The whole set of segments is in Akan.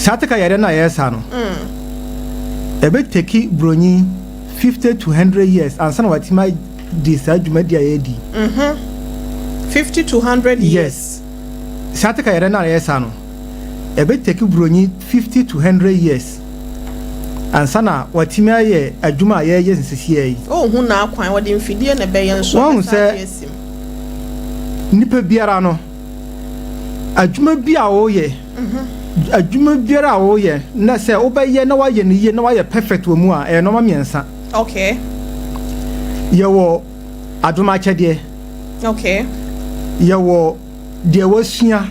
Sciatica yare no a yɛresa no, ɛbɛtake buronyi 50 to 100 years ansa na watumi adi saa dwumadi a yɛredi. 50 to 100 years. Yes. Sciatica yare no a yɛresa no, ɛbɛtake buronyi 50 to 100 years ansa na watumi ayɛ adwuma a yɛreyɛ nsisiɛ yi. Ɔnhu n'akwan, wɔde mfidie na ɛbɛyɛ nso. Wɔn ɔbɛsa sɛ- ade asim. Nipa biara no, adwuma bi a wɔreyɛ, adwuma biara a wɔreyɛ na sɛ wobɛyɛ na wayɛ no yie na wayɛ perfect wɔ mu a, ɛyɛ nɔɔma mmiɛnsa. Yɛwɔ adom akyɛdeɛ, yɛwɔ deɛ wasua,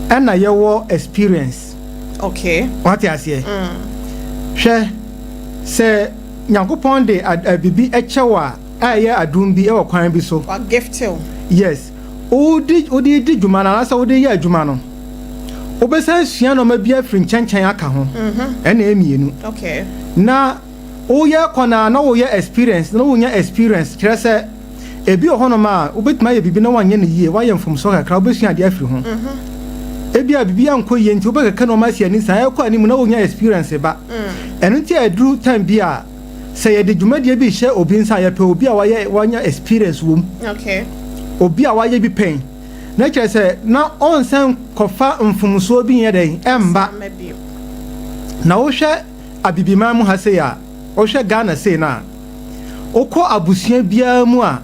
ɛna yɛwɔ experience. Wate aseɛ? Hwɛ, sɛ Nyankopɔn de biribi ɛkyɛ wo a ɛyɛ adom bi ɛwɔ kwan bi so, Wa gift wo. Yes, wode di dwuma no anaasɛ wode yɛ adwuma no, wobɛsan sua nɔɔma bi afiri nkyɛnkyɛn aka ho, ɛna ɛyɛ mmienu. Na woyɛ kɔ na woyɛ experience na wonya experience, kyerɛ sɛ ebi wɔ hɔnom a wobɛtumi ayɛ biribi na wanyɛ no yie, woayɛ mfomsoɔ kakra, wobɛsua adeɛ afiri ho. Ebi a biribi ankɔ yie nti wobɛkeka nɔɔma asi ani saa, ɛkɔ anim na wonya experience ba. Ɛno nti a ɛduru time bi a sɛ yɛde dwumadie bi hyɛ obi nsa a, yɛpɛ obi a wayɛ, wanya experience wɔ mu, obi a wayɛ bi pɛn, na kyerɛ sɛ na ɔnsan kɔfa mfomsoɔ bi nyɛ dɛn ɛmba. Sama bio. Na wohwɛ Abibiman mu ha sei a, wohwɛ Ghana sei no a, wokɔ abusua biara mu a,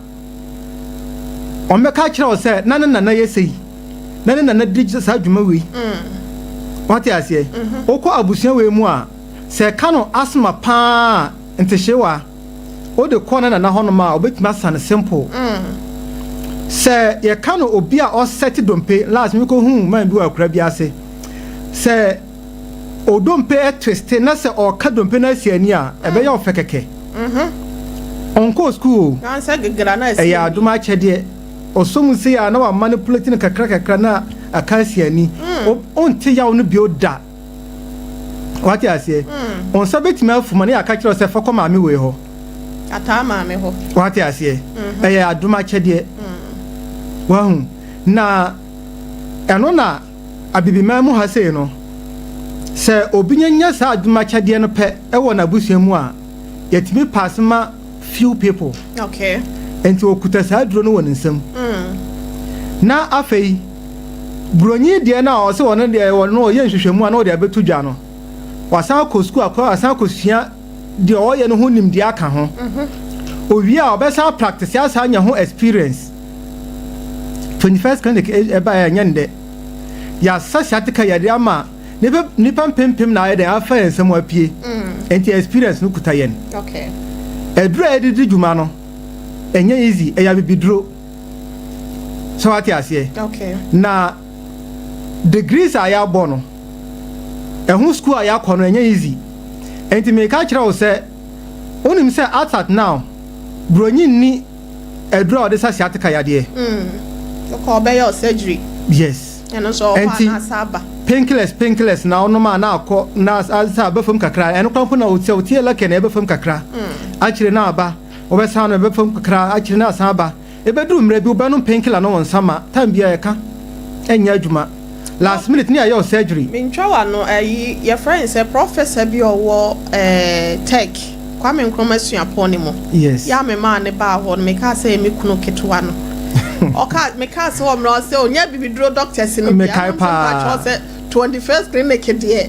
ɔmmɛka kyerɛ wo sɛ na ne nana yɛ sei, na ne nana di saa dwuma wei. Wate aseɛ? Wokɔ abusua wei mu a, sɛ ɛka no asoma paa ntehyewa, wode kɔ ne nana hɔnom a, wobɛtumi asa no simple. Sɛ yɛka no obi a ɔsɛte dompe, last mekɔhuu man bi wɔ akura bi ase sɛ odompe ɛtwist, na sɛ ɔka dompe no asi ani a, ɛbɛyɛ ɔfɛ kɛkɛ. Ɔnkɔɔ school o. Nansɛ gegra na asi. Ɛyɛ adom akyɛdeɛ. Ɔsɔ sei a na wa manipulate no kakra kakra na aka asi ani. Ɔnte yaw no bio da. Wate aseɛ? Ɔnsa bɛtumi afuma ne yɛaka kyerɛ wo sɛ fa kɔ maame wei hɔ. Ataa maame hɔ. Wate aseɛ? Ɛyɛ adom akyɛdeɛ. Wahu na ɛno na Abibiman mu ha sei no, sɛ obi nyanya saa adom akyɛdeɛ no pɛ ɛwɔ n'abusua mu a, yɛtumi pass ma few people. Nti okuta saa aduro no wɔ ne nsam. Na afei buronyi deɛ no a ɔsɛ ɔno deɛ, ɔno ɔyɛ nhwehwɛmu a na ɔde abɛto dwa no, wasan akɔ sukuu akɔ asan akɔsua deɛ ɔyɛ no ho nimdeɛ aka ho. Owie a, ɔbɛsan practice asan anya ho experience. 21st Clinic ɛba, ɛnyɛ ndɛ yɛasa sciatica yɛde ama nipa mpempem na ayɛ dɛn afa yɛn nsam apue. Nti experience no kuta yɛn. Ɛduro a yɛde di dwuma no ɛnyɛ easy, ɛyɛ abibiduro sɛ wate aseɛ. Na degrees a yɛabɔ no, ɛho school a yɛakɔ no, ɛnyɛ easy. Nti meka kyerɛ wo sɛ wonim sɛ as at now buronyi nni aduro a ɔde sa sciatica yadeɛ. Wokɔ, ɔbɛyɛ surgery. Yes. Ɛno nso ɔhɔ Ɛnti- anaasɛ aba. Painkillers, painkillers na ɔnom a na akɔ na asa aba fam kakra. Ɛno kora mpo na wotia wotie lɛkɛ na ɛbɛ fam kakra akyire na aba, wɔbɛsan no ɛbɛ fam kakra akyire na asan aba. Ɛbɛduru mmerɛ bi wobɛnom painkiller no wɔ nsa ma time biara yɛka ɛnyɛ adwuma, last minute ne yɛayɛ wo surgery. Mentwa wa no, ɛyi yɛfrɛ no sɛ professor bi a ɔwɔ Tech, Kwame Nkrumah Suapɔn ne mu. Yɛ a me maa ne baa hɔ no, mekaa sɛ ɛyɛ me kunu ketewa no, ɔka mekaa sɛ wɔ mmerɛ ɔsɛ ɔnyɛ bibiduro doctors no bi. Mekae paa. Sɛ 21st Clinic deɛ,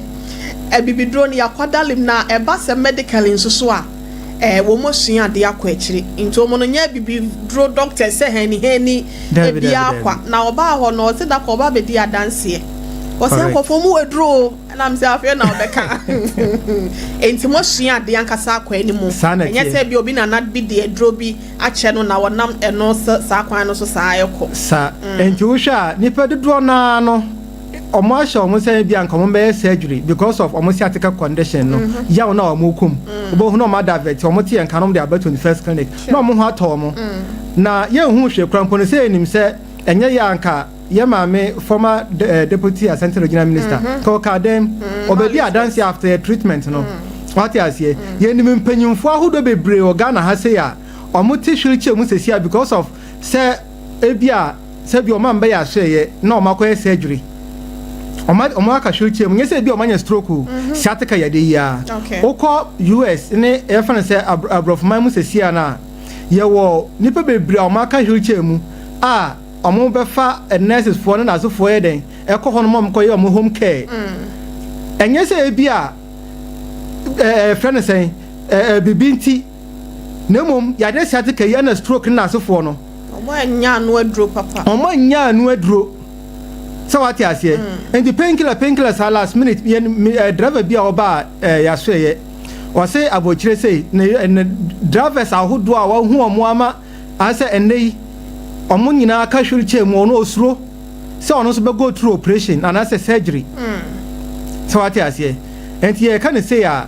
abibiduro no yɛakɔdalim na ɛba sɛ medical nso so a, wɔn mo sua adeɛ akɔ akyire, nti wɔn no nyɛ bibiduro doctors sɛ hɛni hɛni. Dabi, ebi dabi, akwa na ɔbaa hɔ no, ɔsɛ dakɔ ɔba abɛdi adanseɛ, ɔsɛ nkɔfoɔ mu wɔ duro, ɛnam sɛ afei na ɔbɛka. Nti mo sua adeɛ ankasa akɔ anim. Saa na ɛnyɛ ɛteɛ. Sɛ bi obi nana bi de aduro bi akyɛ no na wɔnam ɛno saa kwan no so saa ɛkɔ. Sa nti wohwɛ a, nipa dodoɔ naa no, ɔmo ahyɛ ɔmo sɛ bi anka ɔmo bɛyɛ surgery because of ɔmo sciatica condition no yaw na ɔmo kɔm. Wobɛhu na ɔmo adivert, ɔmo te yɛn ka na ɔmo de aba 21st Clinic na ɔmo ho atɔ ɔmo na yɛnhu hwee kora mpo no sɛ yɛnim sɛ ɛnyɛ yɛ anka yɛ maame former deputy Asante Regional Minister ka ɔka dɛm ɔbɛdi adanse after yɛ treatment no. Wate aseɛ? Yɛnim mpanyimfoɔ ahodoɔ bebree wɔ Ghana ha sei a ɔmo te wheelchair mu sesia because of sɛ ebi a sɛbi ɔmo ambɛyɛ ahyɛyɛ na ɔmo akɔyɛ surgery. Ɔmo aka wheelchair mu, nyɛ sɛ ebi a ɔmo anya stroke o, sciatica yɛ de yi a. Wokɔ US ne yɛfrɛ no sɛ aborɔfoman mu sɛsi a no a, yɛwɔ nipa bebree a ɔmo aka wheelchair mu a ɔmo bɛfa nurses foɔ ne nursefoɔ yɛ dɛn ɛkɔ hɔ nom a ɔmo kɔyɛ ɔmo home care. Ɛnyɛ sɛ ebi a frɛ no sɛn, bibi nti, na mmom yɛade sciatica yi ɛna stroke ne nursefoɔ no. Ɔmo anya ano aduro papa. Ɔmo anya ano aduro sɛ wate aseɛ. Nti painkiller saa last minute yɛn driver bi a ɔba yaso yɛ ɔsɛ abɔkyerɛ sei ne drivers ahodoɔ a wɔho ɔmo ama asɛ ɛnɛ yi ɔmo nyinaa ka wheelchair mu, ɔno osuro sɛ ɔno nso bɛ go through operation anaasɛ surgery sɛ wate aseɛ. Nti yɛka ne sei a,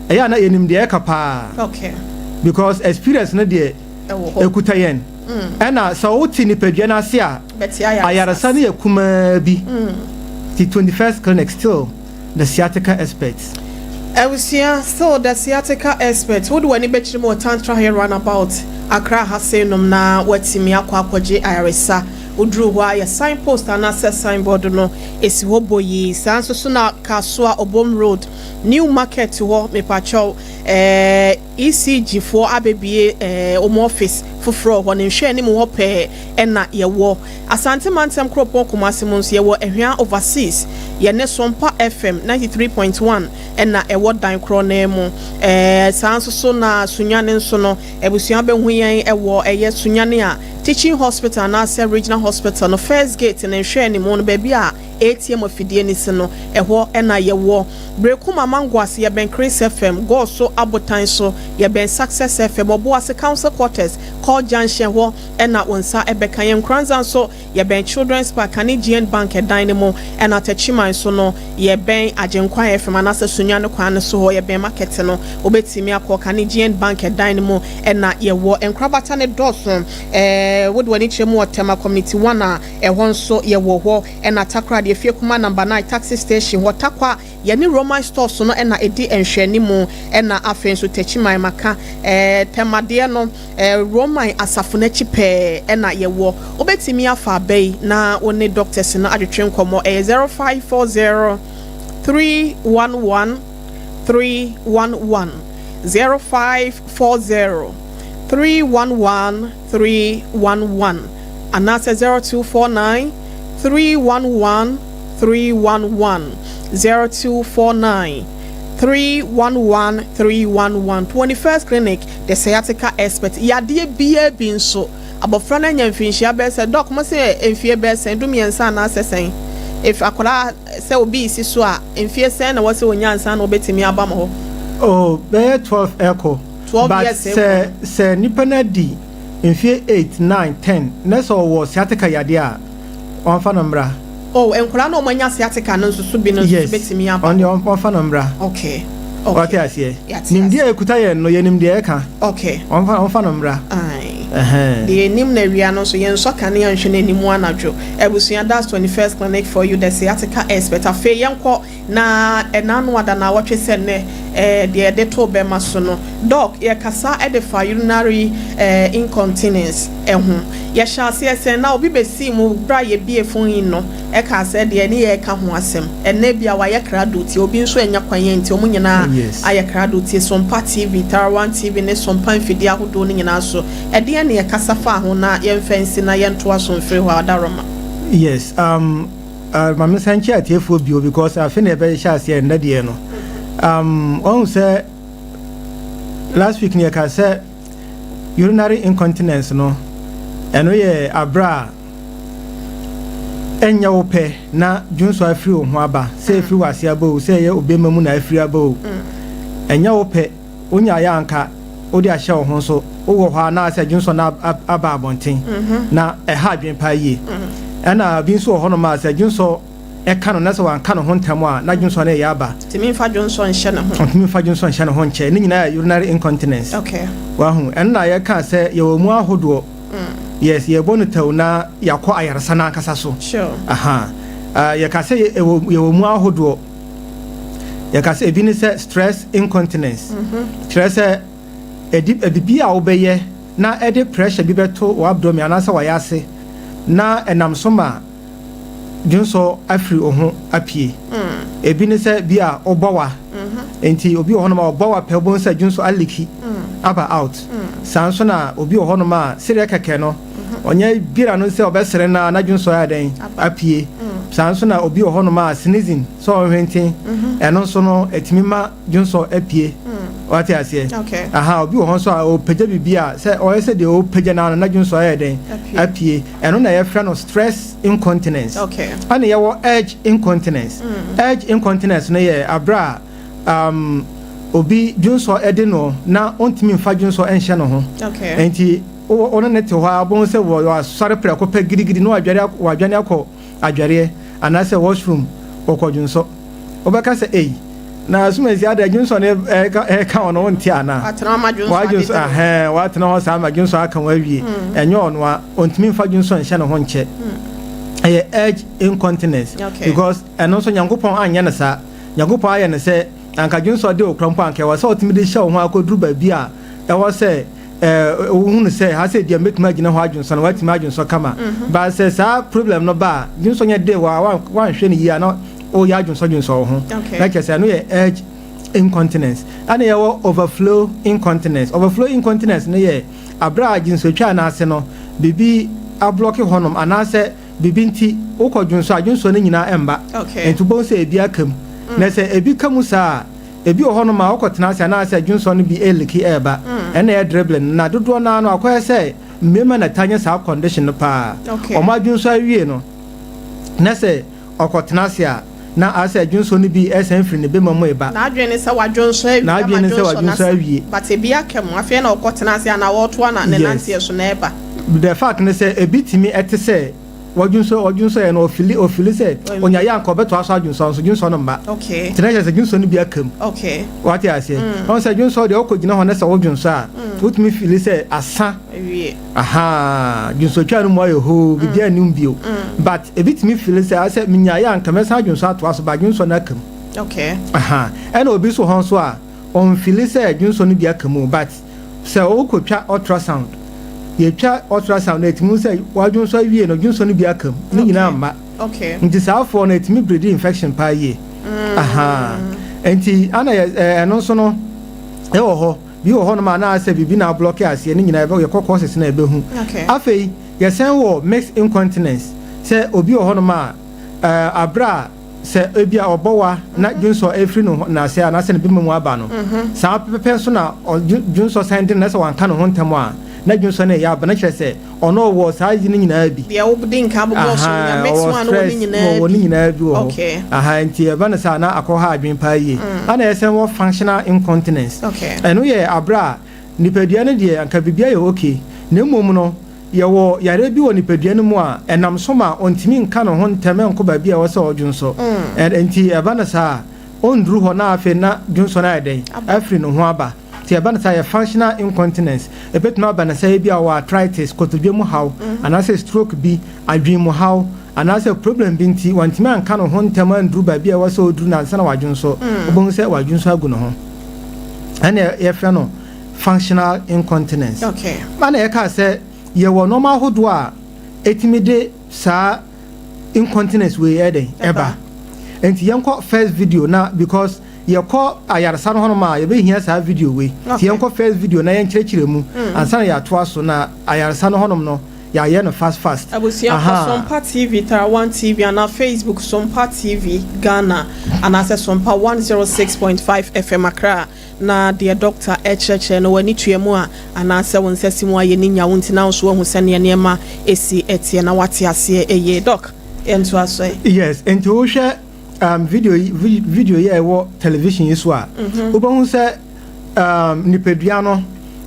ɛyɛ ana yɛnim deɛ ɛka paa because experience no deɛ ɛwɔ hɔ. Ɛkuta yɛn, ɛna sɛ wote nipadua no ase a, bɛte ayaresa. Ayaresa no yɛ kumaa bi. The 21st Clinic, still the sciatica experts. Abusua, still the sciatica expert. Wode w'ani bɛkyerɛ mu wɔ Tantra Hill Roundabout, Accra ha sei nom, na watumi akɔ akɔgye ayaresa. Woduru hɔ a, yɛ signpost anaasɛ signboard no ɛsi hɔ bɔ yii. Saa nso so na Kasoa Obom Road, New Market hɔ, mepakyɛw, ECG foɔ abɛbie wɔn office foforɔ hɔ ne nhwɛ anim hɔ pɛɛ. Ɛna yɛwɔ Asante Mantam kuropɔn Kumase mu nso, yɛwɔ Ahwea Overseas, yɛne Sompa FM 93.1 ɛna ɛwɔ dan korɔ nan mu. Saa nso so na Sunyane nso no, abusua bɛhu yɛn ɛwɔ ɛyɛ Sunyane a Teaching Hospital anaasɛ Regional Hospital no first gate ne nhwɛ anim no, baabi a ATM afidie ne si no, ɛhɔ ɛna yɛwɔ. Berekum Amango ase, yɛbɛn Chris FM. Gɔɔso Abotan so, yɛbɛn Success FM. Ɔboase Council Quarters, Call Junction hɔ ɛna wɔn nsa ɛbɛka yɛn. Nkoranza nso, yɛbɛn Children's Park ane GN Bank ɛdan no mu. Ɛna Tɛkyiman nso no, yɛbɛn Agyenkwa FM anaasɛ Sunya no kwan no so hɔ, yɛbɛn market no, wobɛtumi akɔ kane GN Bank ɛdan no mu ɛna yɛwɔ. Nkorabata ne dɔɔso. Wode w'ani kyerɛ mu wɔ Tema Community 1 a, ɛhɔ nso yɛwɔ hɔ. Ɛna Takoradi, Efie Kuma Number 9 taxi station hɔ, Takwa, yɛne Roman Stores no ɛna ɛdi nhwɛanimu. Ɛna afei nso Tɛkyiman maka, Tɛmadeɛ no, Roman asafo n'akyi pɛɛ ɛna yɛwɔ. Wobɛtumi afa aba yi na wo ne doctors no adwetwe nkɔmmɔ. Ɛyɛ 0540 311 311, 0540 311 311, anaasɛ 0249 311 311, 0249 311 311. 21st Clinic, the sciatica expert. Yadeɛ biara bi nso, abɔfra no anya mfinhyia bɛyɛ sɛ, doc, mo sɛ mfie bɛyɛ sɛn, 13 anaasɛ sɛn? If akwadaa sɛ obi si so a, mfie sɛn na wɔsɛ onya ansa na obetumi aba mo hɔ? Oh, bɛyɛ 12 ɛkɔ. 12 But years. Sɛ nipa no adi mfie 8, 9, 10 na sɛ ɔwɔ sciatica yadeɛ a, ɔmfa no mmra. Oh, nkwadaa na wɔn anya sciatica no nso so bi no nso betumi aba? Ɔno deɛ, ɔmfa no mmra. Ɔte aseɛ? Yate. Nimdeɛ a ɛkuta yɛn no, yɛnim deɛ ɛka. Ɔmfa no mmra. Aye. Ɛhɛn. Deɛ anim na awia no nso, yɛnsɔ kanea nhwɛ n'anim anadwo. Abusua, that's 21st Clinic for you, the sciatica expert. Afei yɛnkɔ na ɛna no ada na awɔtwe sɛ nnɛ deɛ yɛde to bɛma so no, doc, yɛkasa ɛde fa urinary incontinence ɛho. Yɛhyɛ aseɛ sɛ na obi bɛsii mu berɛ a yɛbie phone yi no, ɛka sɛ deɛ ne yɛreka ho asɛm ɛnɛ bi a wayɛ krado tie, obi nso anya kwan yɛ, nti ɔmo nyinaa ayɛ krado tie Sompa TV, Tarawan TV ne Sompa mfidie ahodoɔ no nyinaa so. Ɛdeɛ ne yɛkasa fa ho na yɛmfa nsi na yɛntoa so mfiri hɔ, Adaroma? Yes, maame, san kyɛ atiefoɔ bio because afei na yɛbɛhyɛ aseɛ nnɛ deɛ no. Ɔhu sɛ last week ne yɛka sɛ urinary incontinence no, ɛno yɛ aberɛ a ɛnyɛ wo pɛ na dwonso afiri wo ho aba, sɛ ɛfiri w'ase aba o, sɛ ɛyɛ obɛma mu na afiri aba o, ɛnyɛ wo pɛ. Wonya yɛ anka wode ahyɛ wo ho nso, wowɔ hɔ a na sɛ dwonso no aba abɔnten na ɛha adwene paa yie. Ɛna bi nso wɔ hɔnom a sɛ dwonso ɛka no na sɛ wanka ne ho ntɛm a, na dwonso no ɛyɛ aba. Tumi mfa dwonso nhyɛ ne ho. Ɔntumi mfa dwonso nhyɛ ne ho nkyɛ. Ne nyinaa yɛ urinary incontinence. Wahu, ɛno na yɛka sɛ yɛwɔ mu ahodoɔ. Yes, yɛbɔ no tɛw na yɛakɔ ayaresa no ankasa so. Aha. Yɛka sɛ yɛwɔ mu ahodoɔ. Yɛka sɛ ebi ne sɛ stress incontinence, kyerɛ sɛ ɛdi bibi a wobɛyɛ na ɛde pressure bi bɛto w'abdomen anaasɛ w'ayase na ɛnam so ma. dwonsɔ afiri wo ho apue. Ebi ne sɛ bi a wobɔ wa. Nti obi wɔ hɔnom a ɔbɔ wa pɛ, wobɛhu sɛ dwonsɔ aleak aba out. Saa nso na obi wɔ hɔnom a sereɛ kɛkɛ no, ɔnyɛ bira no sɛ ɔbɛsere no a na dwonsɔ ayɛ dɛn? Apue. Saa nso na obi wɔ hɔnom a sneezing, sɛ ɔhwenten, ɛno nso no ɛtumi ma dwonsɔ apue. Wate aseɛ? Okay. Aha, obi wɔ hɔ nso a ɔpagya biribi a sɛ ɔyɛ sɛ deɛ ɔpagya no ano na dwonsɔ ayɛ dɛn? Apue. Apue. Ɛno na yɛfrɛ no stress incontinence. Ɛna yɛwɔ urge incontinence. Urge incontinence no yɛ aberɛ a obi dwonsɔ ɛde no na ɔntumi mfa dwonsɔ ɛnhyɛ ne ho. Nti wo ne te hɔ a, wobɛhu sɛ wɔasɔre prɛko pɛ gidigidi na wadwane akɔ adwareɛ anaasɛ washroom, wɔkɔ dwonsɔ. Wobɛka sɛ, "Ei, na asomasi ada dwonsɔ no ɛka wɔ no, wonte anaa?" Atena ma dwonsɔ wadwonsɔ adede no. Ahɛn, watena hɔ saa ma dwonsɔ aka wɔn awie. Ɛnyɛ ɔno a ɔntumi mfa dwonsɔ nhyɛ ne ho nkyɛ. Ɛyɛ urge incontinence because ɛno nso Nyankopɔn anyɛ no saa. Nyankopɔn ayɛ no sɛ anka dwonsɔ de okura mpo, anka ɛwɔ sɛ ɔtumi de hyɛ wo ho akɔduru baabi a ɛwɔ sɛ wohunu sɛ ha sɛ deɛ mɛtumi agyina hɔ adwonsɔ no, watumi adwonsɔ kama. But sɛ saa problem no ba a, dwonsɔ nyɛ de wɔ a wanhwɛ no yie a, na woyɛ adwonsɔ dwonsɔ wo ho. Na kyerɛ sɛ ɛno yɛ urge incontinence. Ɛna yɛwɔ overflow incontinence. Overflow incontinence no yɛ aberɛ a dwonsɔtwa no ase no biribi ablock hɔnom anaasɛ biribi nti wokɔ dwonsɔ a, dwonsɔ no nyinaa ɛmba. Nti wobɛhu sɛ ebi aka mu. Na sɛ ebi ka mu saa a, ebi wɔ hɔnom a wokɔtena ase anaasɛ dwonsɔ no bi ɛleak ɛɛba. Ɛna ɛyɛ dribbling. Na dodoɔ naa no akɔyɛ sɛ mmarima na ta nyɛ saa condition no paa. Ɔmo adwonsɔ awie no na sɛ ɔkɔtena ase a, na asɛ dwonsɔ no bi ɛsɛn firi ne bɛma mu ɛba. N'adwene ne sɛ wadwonsɔ awie. N'adwene ne sɛ wadwonsɔ awie. But ebi aka mu. Afei na ɔkɔtena ase ana wɔtoa na ne nanteɛ so na ɛba. The fact ne sɛ ebi tumi ɛte sɛ wɔdwonsɔ yɛ no, ɔfeel sɛ onya yɛ anka ɔbɛtoa so adwonsɔ nso dwonsɔ no mma. Tena kyerɛ sɛ dwonsɔ no bi aka mu. Wate aseɛ? Ɔn sɛ dwonsɔ deɛ, ɔkɔ gyina hɔ na sɛ wodwonsɔ a, wotumi feel sɛ asa. Awie. Aha, dwonsɔtwa no mu ayɛ hoo, biribiara nnim bio. But ebi tumi feel sɛ asɛ menya yɛ anka mɛsan adwonsɔ atoa so, but dwonsɔ no aka mu. Aha, ɛna obi so hɔ nso a ɔnfeel sɛ dwonsɔ no bi aka mu, but sɛ wokɔtwa ultrasound, yɛtwa ultrasound na ɛtumi sɛ wadwonsɔ awie no, dwonsɔ no bi aka mu, ne nyinaa mma. Nti saa afoɔ no ɛtumi breed infection paa yie. Aha, nti ana yɛ ɛno nso no ɛwɔ hɔ bi wɔ hɔnom a anaasɛ biribi na ablock aseɛ ne nyinaa yɛkɔ courses na ɛbɛhu. Afei yɛsɛn wɔ mixed incontinence, sɛ obi wɔ hɔnom a aberɛ a sɛ ebi a ɔbɔ wa na dwonsɔ efiri no n'ase anaasɛ ne bɛma mu aba no, saa pɛpɛ nso na dwonsɔ san de no na sɛ wanka ne ho ntɛm a, na dwonsɔ no ɛyɛ aba, na kyerɛ sɛ ɔno ɔwɔ saa yi no nyinaa bi. Deɛ wode nka bobɔ so nya mix ɔwɔ one wɔ ne stress nyinaa wɔ ne bi. nyinaa bi wɔ hɔ. Aha, nti ɛba no saa na akɔ ha adwene paa yie. Ana yɛsɛn wɔ functional incontinence. Ɛno yɛ aberɛ a nipadua no deɛ anka biribi ayɛ okay, na mmom no yɛwɔ yare bi wɔ nipadua no mu a ɛnam so ma ɔntumi nka ne ho ntɛm ɛnkɔ baabi a ɛwɔ sɛ ɔdwonsɔ. Nti ɛba no saa a, ɔnduru hɔ na afei na dwonsɔ no ayɛ dɛn? Aba. Afiri ne ho aba. Nti ɛba no saa, yɛ functional incontinence. Ɛbɛtumi aba no sɛ ebi a wɔ arthritis, kotodwe mu haw, anaasɛ stroke bi, adwene mu haw, anaasɛ problem bi nti wantumi anka ne ho ntɛm anduru baabi a ɛwɔ sɛ ɔduru na ansa na wadwonsɔ. Wobɛhu sɛ wadwonsɔ agu ne ho. Ɛna yɛfrɛ no functional incontinence. Ana yɛka sɛ yɛwɔ nneɛma ahodoɔ a ɛtumi de saa incontinence wei ɛdɛn? Ɛba. Nti yɛnkɔ first video na because yɛkɔ ayaresa no hɔnom a, yɛbɛhia saa video wei. Nti yɛnkɔ first video na yɛnkyerɛkyerɛ mu ansa na yɛatoa so na ayaresa no hɔnom no yɛayɛ no fast fast. Abusua, kɔ Sompa TV, Tara One TV anaa Facebook Sompa TV Ghana anaasɛ Sompa 106.5 FM Accra na deɛ doctor ɛkyerɛkyerɛ no, w'ani tua mu a anaasɛ wo nsa si mu ayɛ ne nya wo nti na wo so wahu sɛneɛ nneɛma ɛsi ɛteɛ na wate aseɛ ɛyie. Doc, yɛntoa so ɛ. Yes, nti wohwɛ video yi a ɛwɔ television yi so a, wobɛhu sɛ nipadua no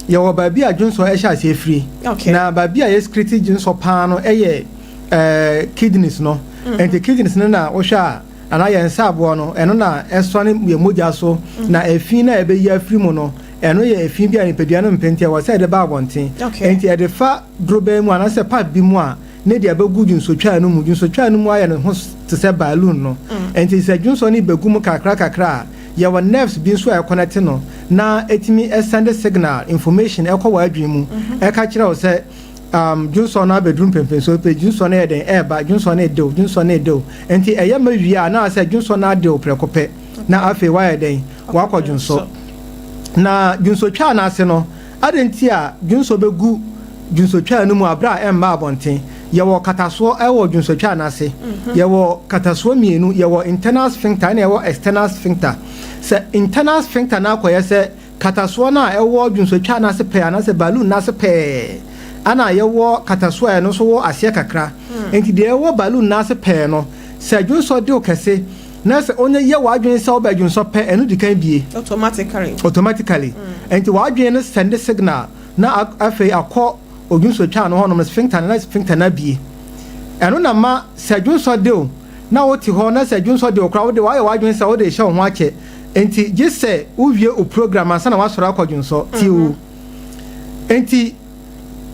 yɛwɔ baabi a dwonsɔ ɛhyɛ aseɛ firi. Na baabi a yɛsecrete dwonsɔ paa no ɛyɛ kidneys no. Nti kidneys no na wohwɛ a, anaa yɛn nsa aboɔ no, ɛno na ɛsɔne yɛn mogya so na efi na ɛbɛyi afiri mu no, ɛno yɛ efi bi a nipadua no mpɛ, nti ɛwɔ sɛ ɛde ba abɔnten. Nti ɛde fa dorobɛn mu anaasɛ pipe bi mu a ne deɛ ɛbɛgu dwonsotwaa no mu. Dwonsotwaa no mu ayɛ ne ho te sɛ balloon no. Nti sɛ dwonsɔ no bɛgu mu kakra kakra a, yɛwɔ nerves bi nso a ɛconnect no na ɛtumi ɛsend signal information ɛkɔ wɔ adwene mu ɛka kyerɛ wo sɛ Dwonsɔ no abɛduru mpɛmpɛnsoɔ pɛ, dwonsɔ no yɛ den ɛreba, dwonsɔ no redew, dwonsɔ no redew. Nti ɛyɛ ma wie a, na asɛ dwonsɔ no adew prɛko pɛ, na afei wayɛ dɛn? Wakɔ dwonsɔ. Na dwonsɔtwaa no ase no, adɛn nti a dwonsɔ bɛgu dwonsɔtwaa no mu aberɛ a ɛmma abɔnten? Yɛwɔ katasoɔ wɔ dwonsɔtwaa no ase. Yɛwɔ katasoɔ mmienu, yɛwɔ internal sphincter ɛna yɛwɔ external sphincter. Sɛ internal sphincter no akɔyɛ sɛ katasoɔ no a ɛwɔ dwonsɔtwaa no ase pɛɛ anaasɛ balloon no ase pɛɛ, ana yɛwɔ katasoɔ a ɛno nso wɔ aseɛ kakra. Nti deɛ ɛwɔ balloon no ase pɛɛ no, sɛ dwonsɔ de wo kɛse na sɛ onye yɛ w'adwene sɛ wobɛ dwonsɔ pɛ, ɛno di kan bie. Automatically. Automatically. Nti w'adwene no send signal na afei akɔ odwonsɔtwaa no hɔnom no, sphincter no, na sphincter no abie. Ɛno na ma sɛ dwonsɔ de wo na wote hɔ na sɛ dwonsɔ de wo koraa, wode wayɛ w'adwene sɛ wode hyɛ wo ho akyɛ, nti gye sɛ wowie wo program ansa na woasɔre akɔ dwonsɔ tie o. Nti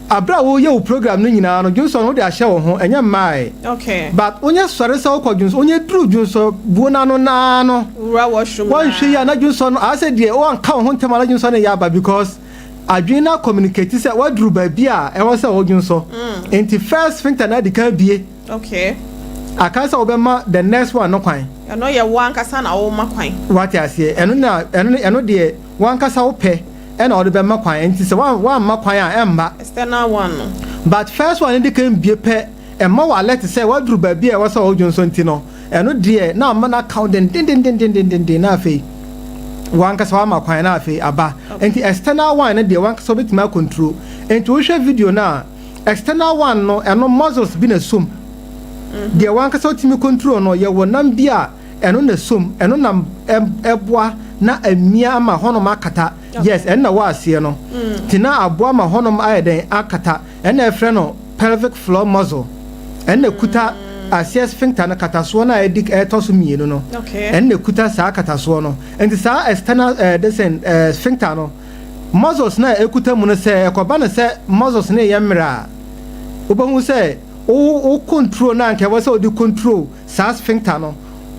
abere a woyɛ wo program no nyinaa no, dwonsɔ no wode ahyɛ wo ho, ɛnyɛ mmaa. But wonyɛ sɔre sɛ wokɔ dwonsɔ, wonyɛ duru dwonsɔ buo n'ano naa no, wura washroom. Wɔnhwɛ yi a, na dwonsɔ no asɛ deɛ wɔnka wo ho ntɛm a, na dwonsɔ no yɛ aba, because adwene no communicate sɛ woaduru baabi a ɛwɔ sɛ wodwonsɔ. Nti first sphincter no adi kan bie. Aka sɛ wobɛma the next one no kwan. Ɛno yɛ wo ankasa na woma kwan. Wate aseɛ? Ɛno na ɛno deɛ, wankasa wopɛ ɛna wɔde bɛma kwan. Nti sɛ woamma kwan a, ɛmma. External one no. But first one no di kan bie pɛ, ɛma wɔ alert sɛ woaduru baabi a ɛwɔ sɛ wodwonsɔ. Nti no ɛno deɛ na ama no aka wo dendendendendendenden, na afei wankasa wama kwan na afei aba. Nti external one no deɛ, wankasa wobɛtumi acontrol. Nti wohwɛ video no a, external one no, ɛno muscles bi na som. Deɛ wankasa wotumi control no, yɛwɔ nam bi a ɛno na som, ɛno nam ɛboa na amia ama hɔnom akata. Yes, ɛno na wɔ aseɛ no. Nti na aboa ma hɔnom ayɛ dɛn? Akata. Ɛna ɛfrɛ no pelvic floor muscle. Ɛno na kuta aseɛ sphincter no, katasoɔ no a ɛdi ɛtɔ so mmienu no. Ɛno na kuta saa katasoɔ no. Nti saa external this sphincter no muscles na ɛkuta mu no, sɛ ɛkɔba no sɛ muscles no yɛ mmerɛ a, wobɛhu sɛ wo control na anka ɛwɔ sɛ wode control saa sphincter no,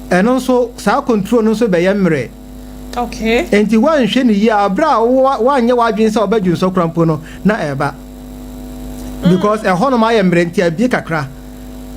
ɛno nso saa control no nso bɛyɛ mmerɛ. Nti woanhwɛ ne yie a, berɛ a woanyɛ w'adwene sɛ wobɛdwe nsɔ kora mpo no, na ɛba because ɛhɔnom ayɛ mmerɛ, nti abie kakra.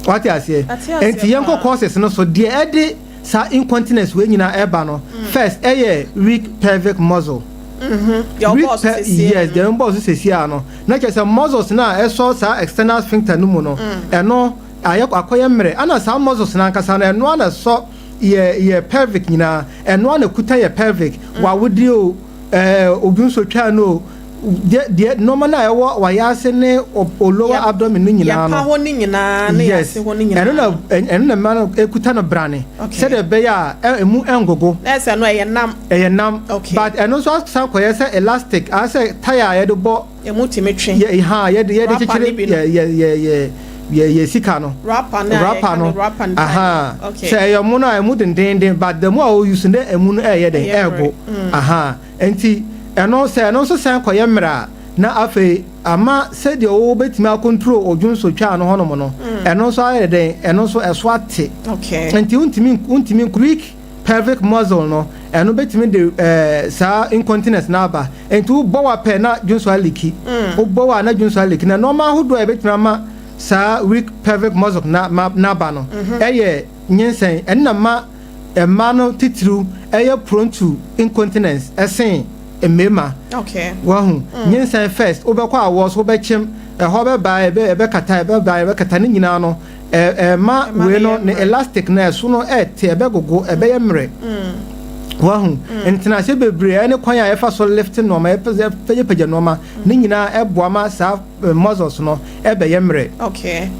Wate aseɛ? Nti yɛnkɔ causes no so. Deɛ ɛde saa incontinence wei nyinaa ɛba no, first ɛyɛ weak pelvic muscle. Deɛ ɔbɔɔ so sesie. Yes, deɛ ɔbɔɔ so sesie a no, na kyerɛ sɛ muscles na ɛsɔ saa external sphincter no mu no, ɛno ayɛ akɔyɛ mmerɛ. Ana saa muscles no ankasa no, ɛno ana ɛsɔ yɛ pelvic nyinaa, ɛno ana kuta yɛ pelvic, wawodeɛ o, odwonsotwa no o, deɛ nneɛma no a ɛwɔ wayɛ ne o lower abdomen no nyinaa no. Yɛpa hɔ ne nyinaa ne yɛase hɔ ne nyinaa. Ɛno na mma no ekuta no brane sɛdeɛ ɛbɛyɛ a emu ɛngogo. Na ɛsɛ no ɛyɛ nam. Ɛyɛ nam, but ɛno nso asan kɔyɛ sɛ elastic, asɛ tire a yɛde bɔ. Emu tumi twe. Yɛ ha yɛde kyekyere yɛ sika no. Wrapper no. Wrapper no, aha, sɛ ɛyɛ mo no a, emu dendenden, but the more a oyi so ne emu no ɛyɛ den ɛɛgo aha. Nti ɛno sɛ ɛno nso san kɔyɛ mmerɛ a, na afei ama sɛdeɛ wɔbɛtumi acontrol odwonsotwa no hɔnom no, ɛno nso ayɛ den, ɛno nso ɛso ate. Nti wontumi weak pelvic muscle no, ɛno bɛtumi de saa incontinence na aba. Nti wobɔ wa pɛ na dwonso aleak, wobɔ wa na dwonso aleak. Na nneɛma ahodoɔ a ɛbɛtumi ama saa weak pelvic muscle na n'aba no, ɛyɛ nyinsɛn. Ɛno na ma mmaa no titiriw ɛyɛ prone to incontinence ɛsen mmarima. Wahu nyinsɛn first, wobɛkɔ awɔ so, wobɛkyem, ɛhɔ bɛba, ɛbɛkata, ɛbɛba, ɛbɛkata ne nyinaa no, ɛma wei no ne elastic na ɛso no ɛte, ɛbɛgogo, ɛbɛyɛ mmerɛ. Wahu ntenase bebree ɛne kwan a yɛfa so lift nneɛma, yɛpagyapagya nneɛma ne nyinaa ɛboa ma saa muscles no ɛbɛyɛ mmerɛ.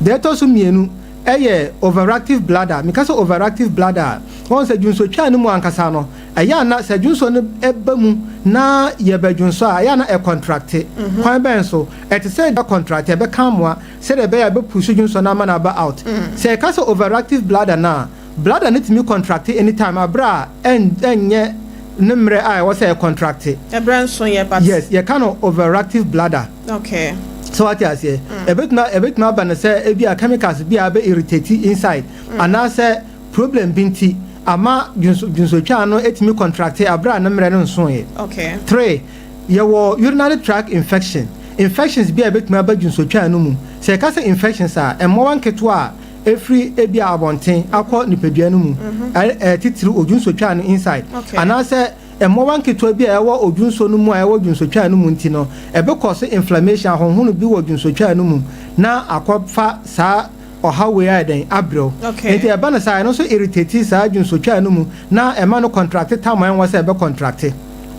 Deɛ ɛtɔ so mmienu ɛyɛ overactive bladder. Meka sɛ overactive bladder a, wɔn sɛ dwonsotwa no mu ankasa no, ɛyɛ ana sɛ dwonso no ɛba mu na yɛbɛ dwonso a, ɛyɛ ana ɛcontract. Kwan bɛn so? Ɛte sɛ ɛcontract, ɛbɛka mmoa sɛdeɛ ɛbɛyɛ a ɛbɛpush dwonso no ama no aba out. Sɛ ɛka sɛ overactive bladder no a, bladder no tumi contract anytime abere a ɛnyɛ ne mmerɛ a ɛwɔ sɛ ɛcontract. Ɛbrɛ nso yɛ but. Yes, yɛka no overactive bladder. Sɛ wate aseɛ, ɛbɛtumi aba no sɛ ebi a chemicals bi a bɛ irritate inside, anaasɛ problem bi nti ama dwonsotwa no etumi contract abere a ne mmerɛ no nso yɛ. Three, yɛwɔ urinary tract infection. Infections bi a ɛbɛtumi aba dwonsotwaa no mu. Sɛ yɛka sɛ infections a, mmoawa nketewa a ɛfiri ebi a abɔnten akɔ nipadua no mu, titiriw odwonsotwaa no inside, anaasɛ mmoawa nketewa bi a ɛwɔ odwonso no mu a ɛwɔ dwonsotwaa no mu nti no, ɛbɛkɔ so inflammation, ahonhono bi wɔ dwonsotwaa no mu na akɔfa saa ɔhaw wei ayɛ dɛn abrɛw. Nti ɛba no saa, ɛno nso irritate saa dwonsotwaa no mu na ɛma no contract tam a ɛnwɔ sɛ ɛbɛ contract.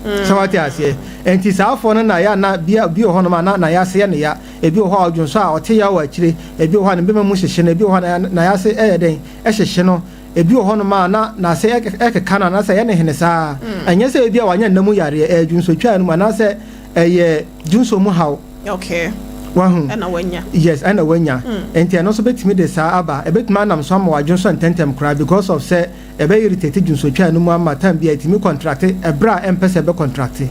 Sɛ wate aseɛ? Nti saa afoɔ no na yɛ ana bia bi wɔ hɔnom a na na yɛase yɛ ne ya, ebi wɔ hɔ a ɔdwonso a ɔte ya wɔ akyire, ebi wɔ hɔ a ne bɛma mu hyehye no, ebi wɔ hɔ a na yɛase ɛyɛ dɛn ɛhyehye no, ebi wɔ hɔnom a na n'ase ɛkeka no anaasɛ ɛyɛ ne hene saa. Ɛnyɛ sɛ ebi a wanya nna mu yareɛ, ɛyɛ dwonsotwaa no mu anaasɛ ɛyɛ dwonso mu haw. Wahu? Ɛna wanya. Yes, ɛna wanya. Nti ɛno nso bɛtumi de saa aba. Ɛbɛtumi anam so ama wadwonso ntɛntɛm koraa because of sɛ ɛbɛ irritate dwonsotwaa no mu ama time bi a ɛtumi contract ɛberɛ a ɛmpɛ sɛ ɛbɛ contract.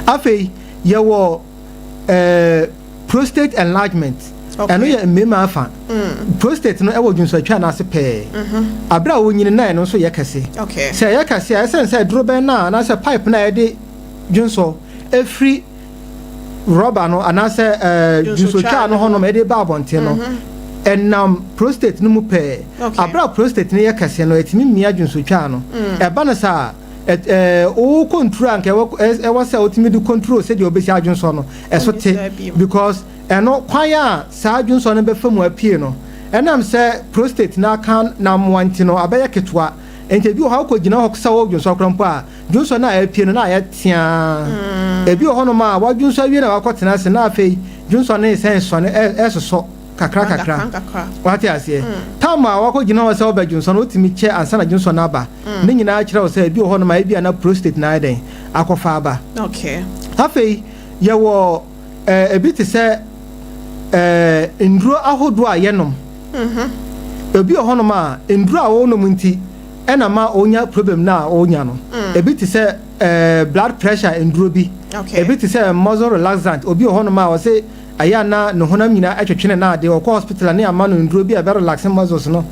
Afei yɛwɔ prostate enlargement. Ɛno yɛ mmarima afa. Prostate no ɛwɔ dwonsotwaa no ase pɛɛ. Abere a wonyini na ɛno nso yɛ kɛse. Sɛ ɛyɛ kɛse a, ɛsɛn sɛ dorobɛn no a anaasɛ pipe no a yɛde dwonsɔ efiri rɔba no anaasɛ dwonsotwaa no hɔnom ɛde ba abɔnten no, ɛnam prostate no mu pɛɛ. Abere a prostate no yɛ kɛse no, ɛtumi mia dwonsotwaa no. Ɛba no saa, wo control a nka ɛwɔ sɛ wotumi de control sɛdeɛ wobɛsi adwonsɔ no, ɛso te, because ɛno kwan a saa dwonsɔ no bɛfa mu apue no, ɛnam sɛ prostate no aka n'amoa nti no, abɛyɛ ketewa. Nti ebi wɔ hɔ a wokɔgyina hɔ sɛ wɔwɔ dwonsɔ koraa mpo a, dwonsɔ no a ɛpue no na ayɛ teaa. Ebi wɔ hɔnom a wadwonsɔ awie na wakɔtena ase na afei dwonsɔ no sɛn sɔne ɛsosɔ kakra kakra. Wate aseɛ? Tam a wakɔgyina hɔ sɛ wobɛdwonsɔ no, wotumi kyɛ ansa na dwonsɔ no aba. Ne nyinaa kyerɛ wo sɛ ebi wɔ hɔnom a ebi a na prostate na ayɛ dɛn akɔfa aba. Afei yɛwɔ ebi te sɛ nduro ahodoɔ a yɛnom. Ebi wɔ hɔnom a nduro a wɔnom nti ɛna ma onya problem na onya no. Ebi te sɛ blood pressure nduro bi. Ebi te sɛ muscle relaxant. Obi wɔ hɔnom a ɔsɛ ɛyɛ ana ne honam nyinaa ɛtwetwe ne naade, ɔkɔ hospital ne ama no nduro bi a ɛbɛ relax muscles no.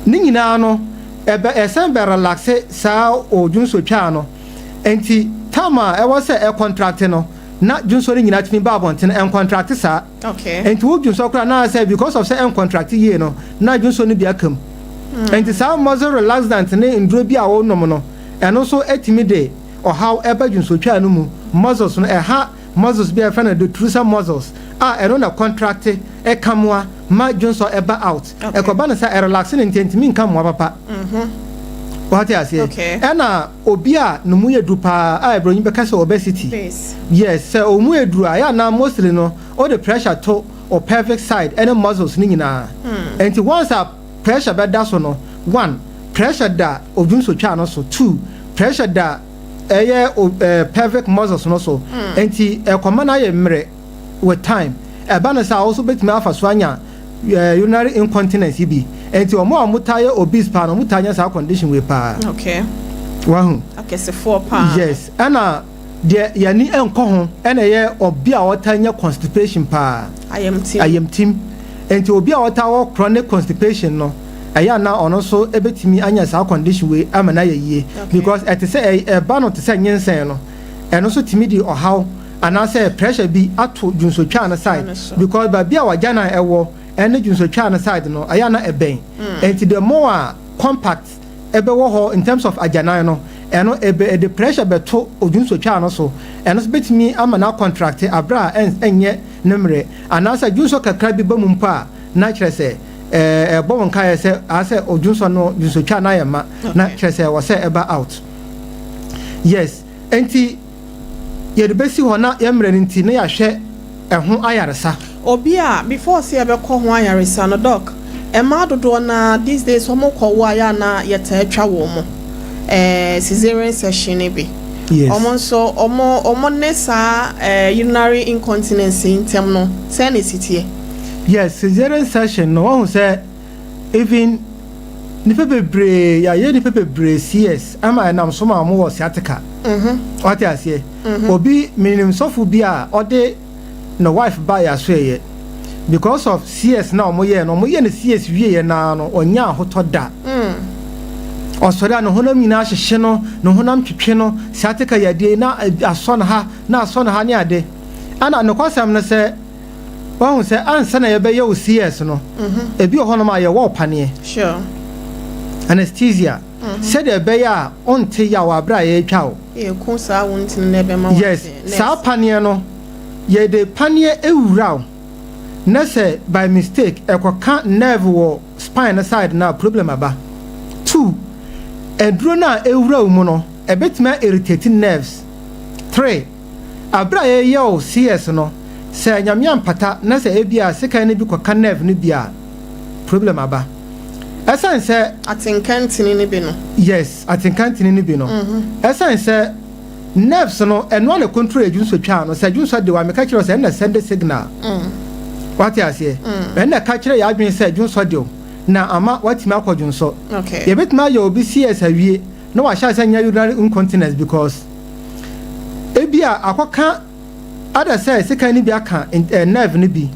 Ne nyinaa no ɛbɛ ɛsɛn bɛ relax saa odwonsotwaa no. Nti time a ɛwɔ sɛ ɛcontract no na dwonso no nyinaa tumi ba abɔnten, ɛncontract saa. Nti wo dwonso koraa na sɛ because of sɛ ɛncontract yie no na dwonso no bi aka mu. Nti saa muscle relaxant ne nduro bi a wɔnom no, ɛno nso etumi de ɔhaw ɛba dwonsotwaa no mu. Muscles no, ɛha muscles bi a yɛfrɛ no detrusor muscles a ɛno na contract ɛkamoa ma dwonso ɛba out. Ɛkɔba no sɛ ɛrelax no nti ntumi nka mmoa papa. Wate aseɛ? Ɛna obi a ne mu yɛ duru paa a ɛbrɛ bɛka sɛ obesity. Base. Yes, sɛ ɔmu yɛ duru a, ɛyɛ anaa mostly no ɔde pressure to o pelvic side ɛne muscles ne nyinaa. Nti once a pressure bɛda so no, one, pressure da odwonsotwa no so, two, pressure da ɛyɛ o pelvic muscles no so. Nti ɛkɔma no ayɛ mmerɛ with time. Ɛba no sɛ a wɔso bɛtumi afa so anya urinary incontinence yi bi. Nti wɔn a wɔn taa yɛ obese paa no, wɔn taa nya saa condition wei paa. Wahu? Akɛsefoɔ paa. Yes, ɛna deɛ yɛni nkɔ ho ɛna ɛyɛ obi a ɔtaa nya constipation paa. Ayamtim. Ayamtim. Nti obi a ɔtaa wɔ chronic constipation no, ɛyɛ ana ɔno nso ebɛtumi anya saa condition wei ama no ayɛ yie, because ɛte sɛ ɛba no te sɛ nyinsɛn no, ɛno nso tumi di ɔhaw anaasɛ pressure bi ato dwonsotwa no side, because baabi a wagya na ɛwɔ ɛne dwonsotwa no side no, ɛyɛ ana ɛbɛn. Nti the more a compact ɛbɛwɔ hɔ in terms of agyanan no, ɛno ɛbɛ ɛde pressure bɛto odwonsotwa no so. Ɛno nso bɛtumi ama no contract abere a ɛnyɛ ne mmerɛ anaasɛ dwonsɔ kakra bi ba mu mpo a, na kyerɛ sɛ ɛbɔ wɔn kaeɛ sɛ asɛ odwonsɔ no dwonsotwa no ayɛ ma na kyerɛ sɛ ɛwɔ sɛ ɛba out. Yes, nti yɛde bɛsi hɔ na yɛmmerɛ no nti na yɛahwɛ ɛho ayaresa. Obi a before sɛ yɛbɛkɔ ho ayaresa no, doc, mmaa dodoɔ na these days wɔn kɔ wo a yɛ ana yɛtaa twa wɔn mo cesarean section ne bi. Wɔn nso wɔn ne saa urinary incontinence ntɛm no sɛn na esi teɛ? Yes, cesarean section no, wɔn sɛ even nipa bebree yɛayɛ nipa bebree CS ama ɛnam so ma wɔn wɔ sciatica. Wate aseɛ? Obi minim sɔfo bi a ɔde ne wife ba yɛ aso yɛ because of CS na wɔn yɛ no, wɔn yɛ no CS wie yɛ naa no, ɔnya ahotɔ da. Ɔsɔre a ne honam nyinaa hyehyɛ no, ne honam twetwe no, sciatica yadeɛ na asɔ ne ha na asɔ ne ha ne ade. Ɛna nokwasɛm no sɛ, wahu sɛ ansa na yɛbɛyɛ wo CS no, ebi wɔ hɔnom a yɛwɔ wo paneɛ. Anesthesia. Sɛdeɛ ɛbɛyɛ a ɔnte yaw abere a yɛretwa wo. Yɛku saa wo ntini na ɛbɛma wate. Yes, saa paneɛ no, yɛde paneɛ ewura wo na sɛ by mistake ɛkɔka nerve wɔ spine no side na problem aba. Two, aduro no a ewura wo mu no, ɛbɛtumi irritate nerves. Three, abere a yɛyɛ wo CS no, sɛ Nyame ampata na sɛ ebi a sekan no bi kɔka nerve no bi a, problem aba. Ɛsiane sɛ Atenka ntini no bi no. Yes, atenka ntini no bi no. Ɛsiane sɛ nerves no, ɛno a na control adwunsotwa no. Sɛ adwunsɔ de wa, meka kyerɛ wo sɛ ɛna send signal. Wate aseɛ? Ɛna ka kyerɛ yɛ adwene sɛ adwunsɔ de wo na ama watumi akɔ dwunsɔ. Yɛbɛtumi ayɛ obi CS awie na wahyɛ sɛ nyɛ urinary incontinence because ebi a akɔka ada sɛ sekan no bi aka nerve no bi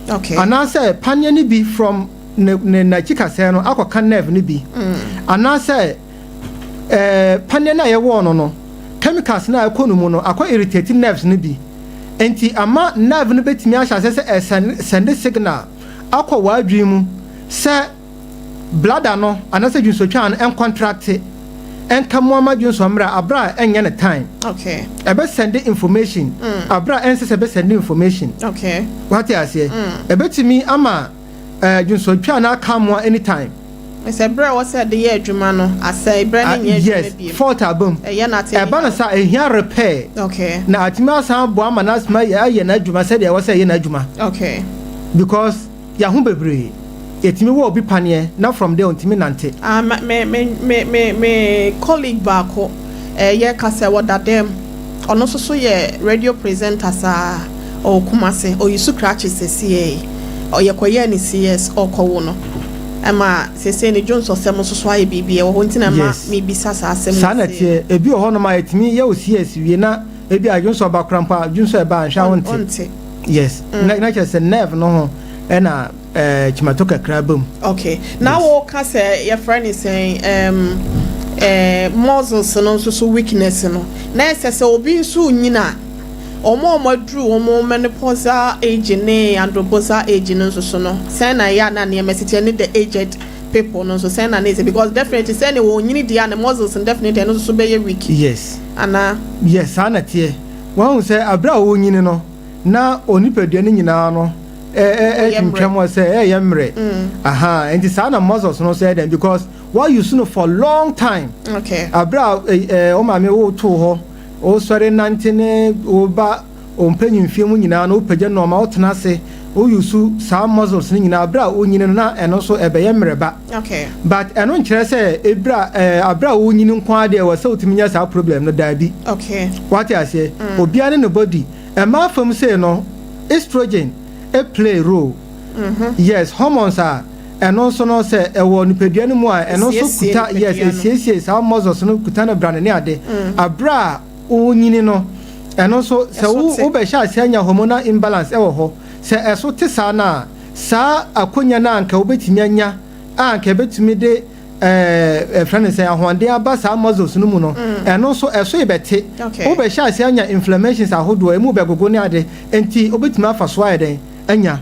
anaasɛ paneɛ no bi from ne n'akyi kasɛɛ no akɔka nerve no bi, anaasɛ paneɛ no a yɛwɔɔ no, chemicals no a ɛkɔ no mu no akɔ irritate nerves no bi, nti ama nerve no bɛtumi ahyɛ ase sɛ ɛsend signal akɔ w'adwene mu sɛ bladder no anaasɛ dwunsotwa no ɛncontract, ɛnka mu ama dwunsɔ mmerɛ abere a ɛnyɛ ne time. Ɛbɛsend information abere a ɛnsɛ sɛ ɛbɛsend information. Wate aseɛ? Ɛbɛtumi ama dwunsotwa no aka mmoa anytime. Sɛ berɛ a ɛwɔ sɛ de yɛ adwuma no asɛe, berɛ no nyɛ adwuma bio. Fault abom. Ɛyɛ nate. Ɛba no sa, ehia repair na atumi asan aboa ama n'asoma ayɛ n'adwuma sɛdeɛ ɛwɔ sɛ ɛyɛ n'adwuma. Because yɛho bebree, yɛtumi wɔ obi paneɛ na from there ɔntumi nante. Ah, me colleague baako, ɛyɛ kasa wɔ dadam, ɔno nso so yɛ radio presenter saa, ɔwɔ Kumase, ɔyi so krakye. Sɛsie ɔyɛ kɔyɛ ne CS, ɔkɔwo no, ɛma sɛsie ne dwonsɔsɛm nso so ayɛ biribi ɛwɔ hɔ, nti na ma mebisa saa asɛm. Saa na teɛ. Ebi wɔ hɔnom a yɛtumi yɛ o CS wie na ebi a dwonsɔ ba kora mpo a, dwonsɔ ɛba anhwɛ a wonte. Ɔnte. Yes, na kyerɛ sɛ nerve no ho ɛna kyimato kakra ba mu. Okay, na wɔka sɛ yɛfrɛ ne sɛn, muscles no nso so weakness no, na ɛsɛ sɛ obi nso nyina ɔmo a ɔmo aduru ɔmo menopausal age ne andropausal age no nso so no, sɛn na ɛyɛ a na nneɛma si kyerɛ ne the aged people no nso, sɛn na ne sɛ, because definitely sɛn ne wɔn nyini deɛ a, ne muscles no definitely ɛno nso so bɛyɛ weak ana? Yes, saa na teɛ. Wɔn sɛ abere a wɔnyini no na onipadua no nyinaa no ɛ Ɛyɛ mmerɛ. ɛtwintwam wɔ sɛ ɛyɛ mmerɛ. Aha, nti saa na muscles no nso yɛ dɛn, because wɔn use no for long time. Abere a ɛ ɛ wɔn maame wo to hɔ, wosɔre nante ne wo ba mpanyinfie mu nyinaa no, wopagya nneɛma, wotena ase, wouse saa muscles no nyinaa. Abere a wonyini no na ɛno nso ɛbɛyɛ mmerɛ ba. But ɛno nkyerɛ sɛ ebira abere a wonyini nko adeɛ wɔ sɛ wotumi nya saa problem no, daabi. Wate aseɛ? Obiara ne ne body. Mmaa fam sei no, estrogen e play role. Yes, hormones a ɛno nso no, sɛ ɛwɔ nipadua no mu a, ɛno nso Esiesie kuta, yes, nipadua no. Esiesie saa muscles no, kuta no brane ne ade. Abere a wonyini no, ɛno nso sɛ Ɛso wo te. wobɛhyɛ ase anya hormonal imbalance ɛwɔ hɔ sɛ ɛso te saa no a, saa akonya no a anka wobɛtumi anya a anka ɛbɛtumi de ɛfrɛ no sɛ ahoɔden aba saa muscles no mu no, ɛno nso ɛso yɛbɛte. Wobɛhyɛ ase anya inflammations ahodoɔ, emu bɛgogo ne ade, nti wobɛtumi afa so ayɛ dɛn anya.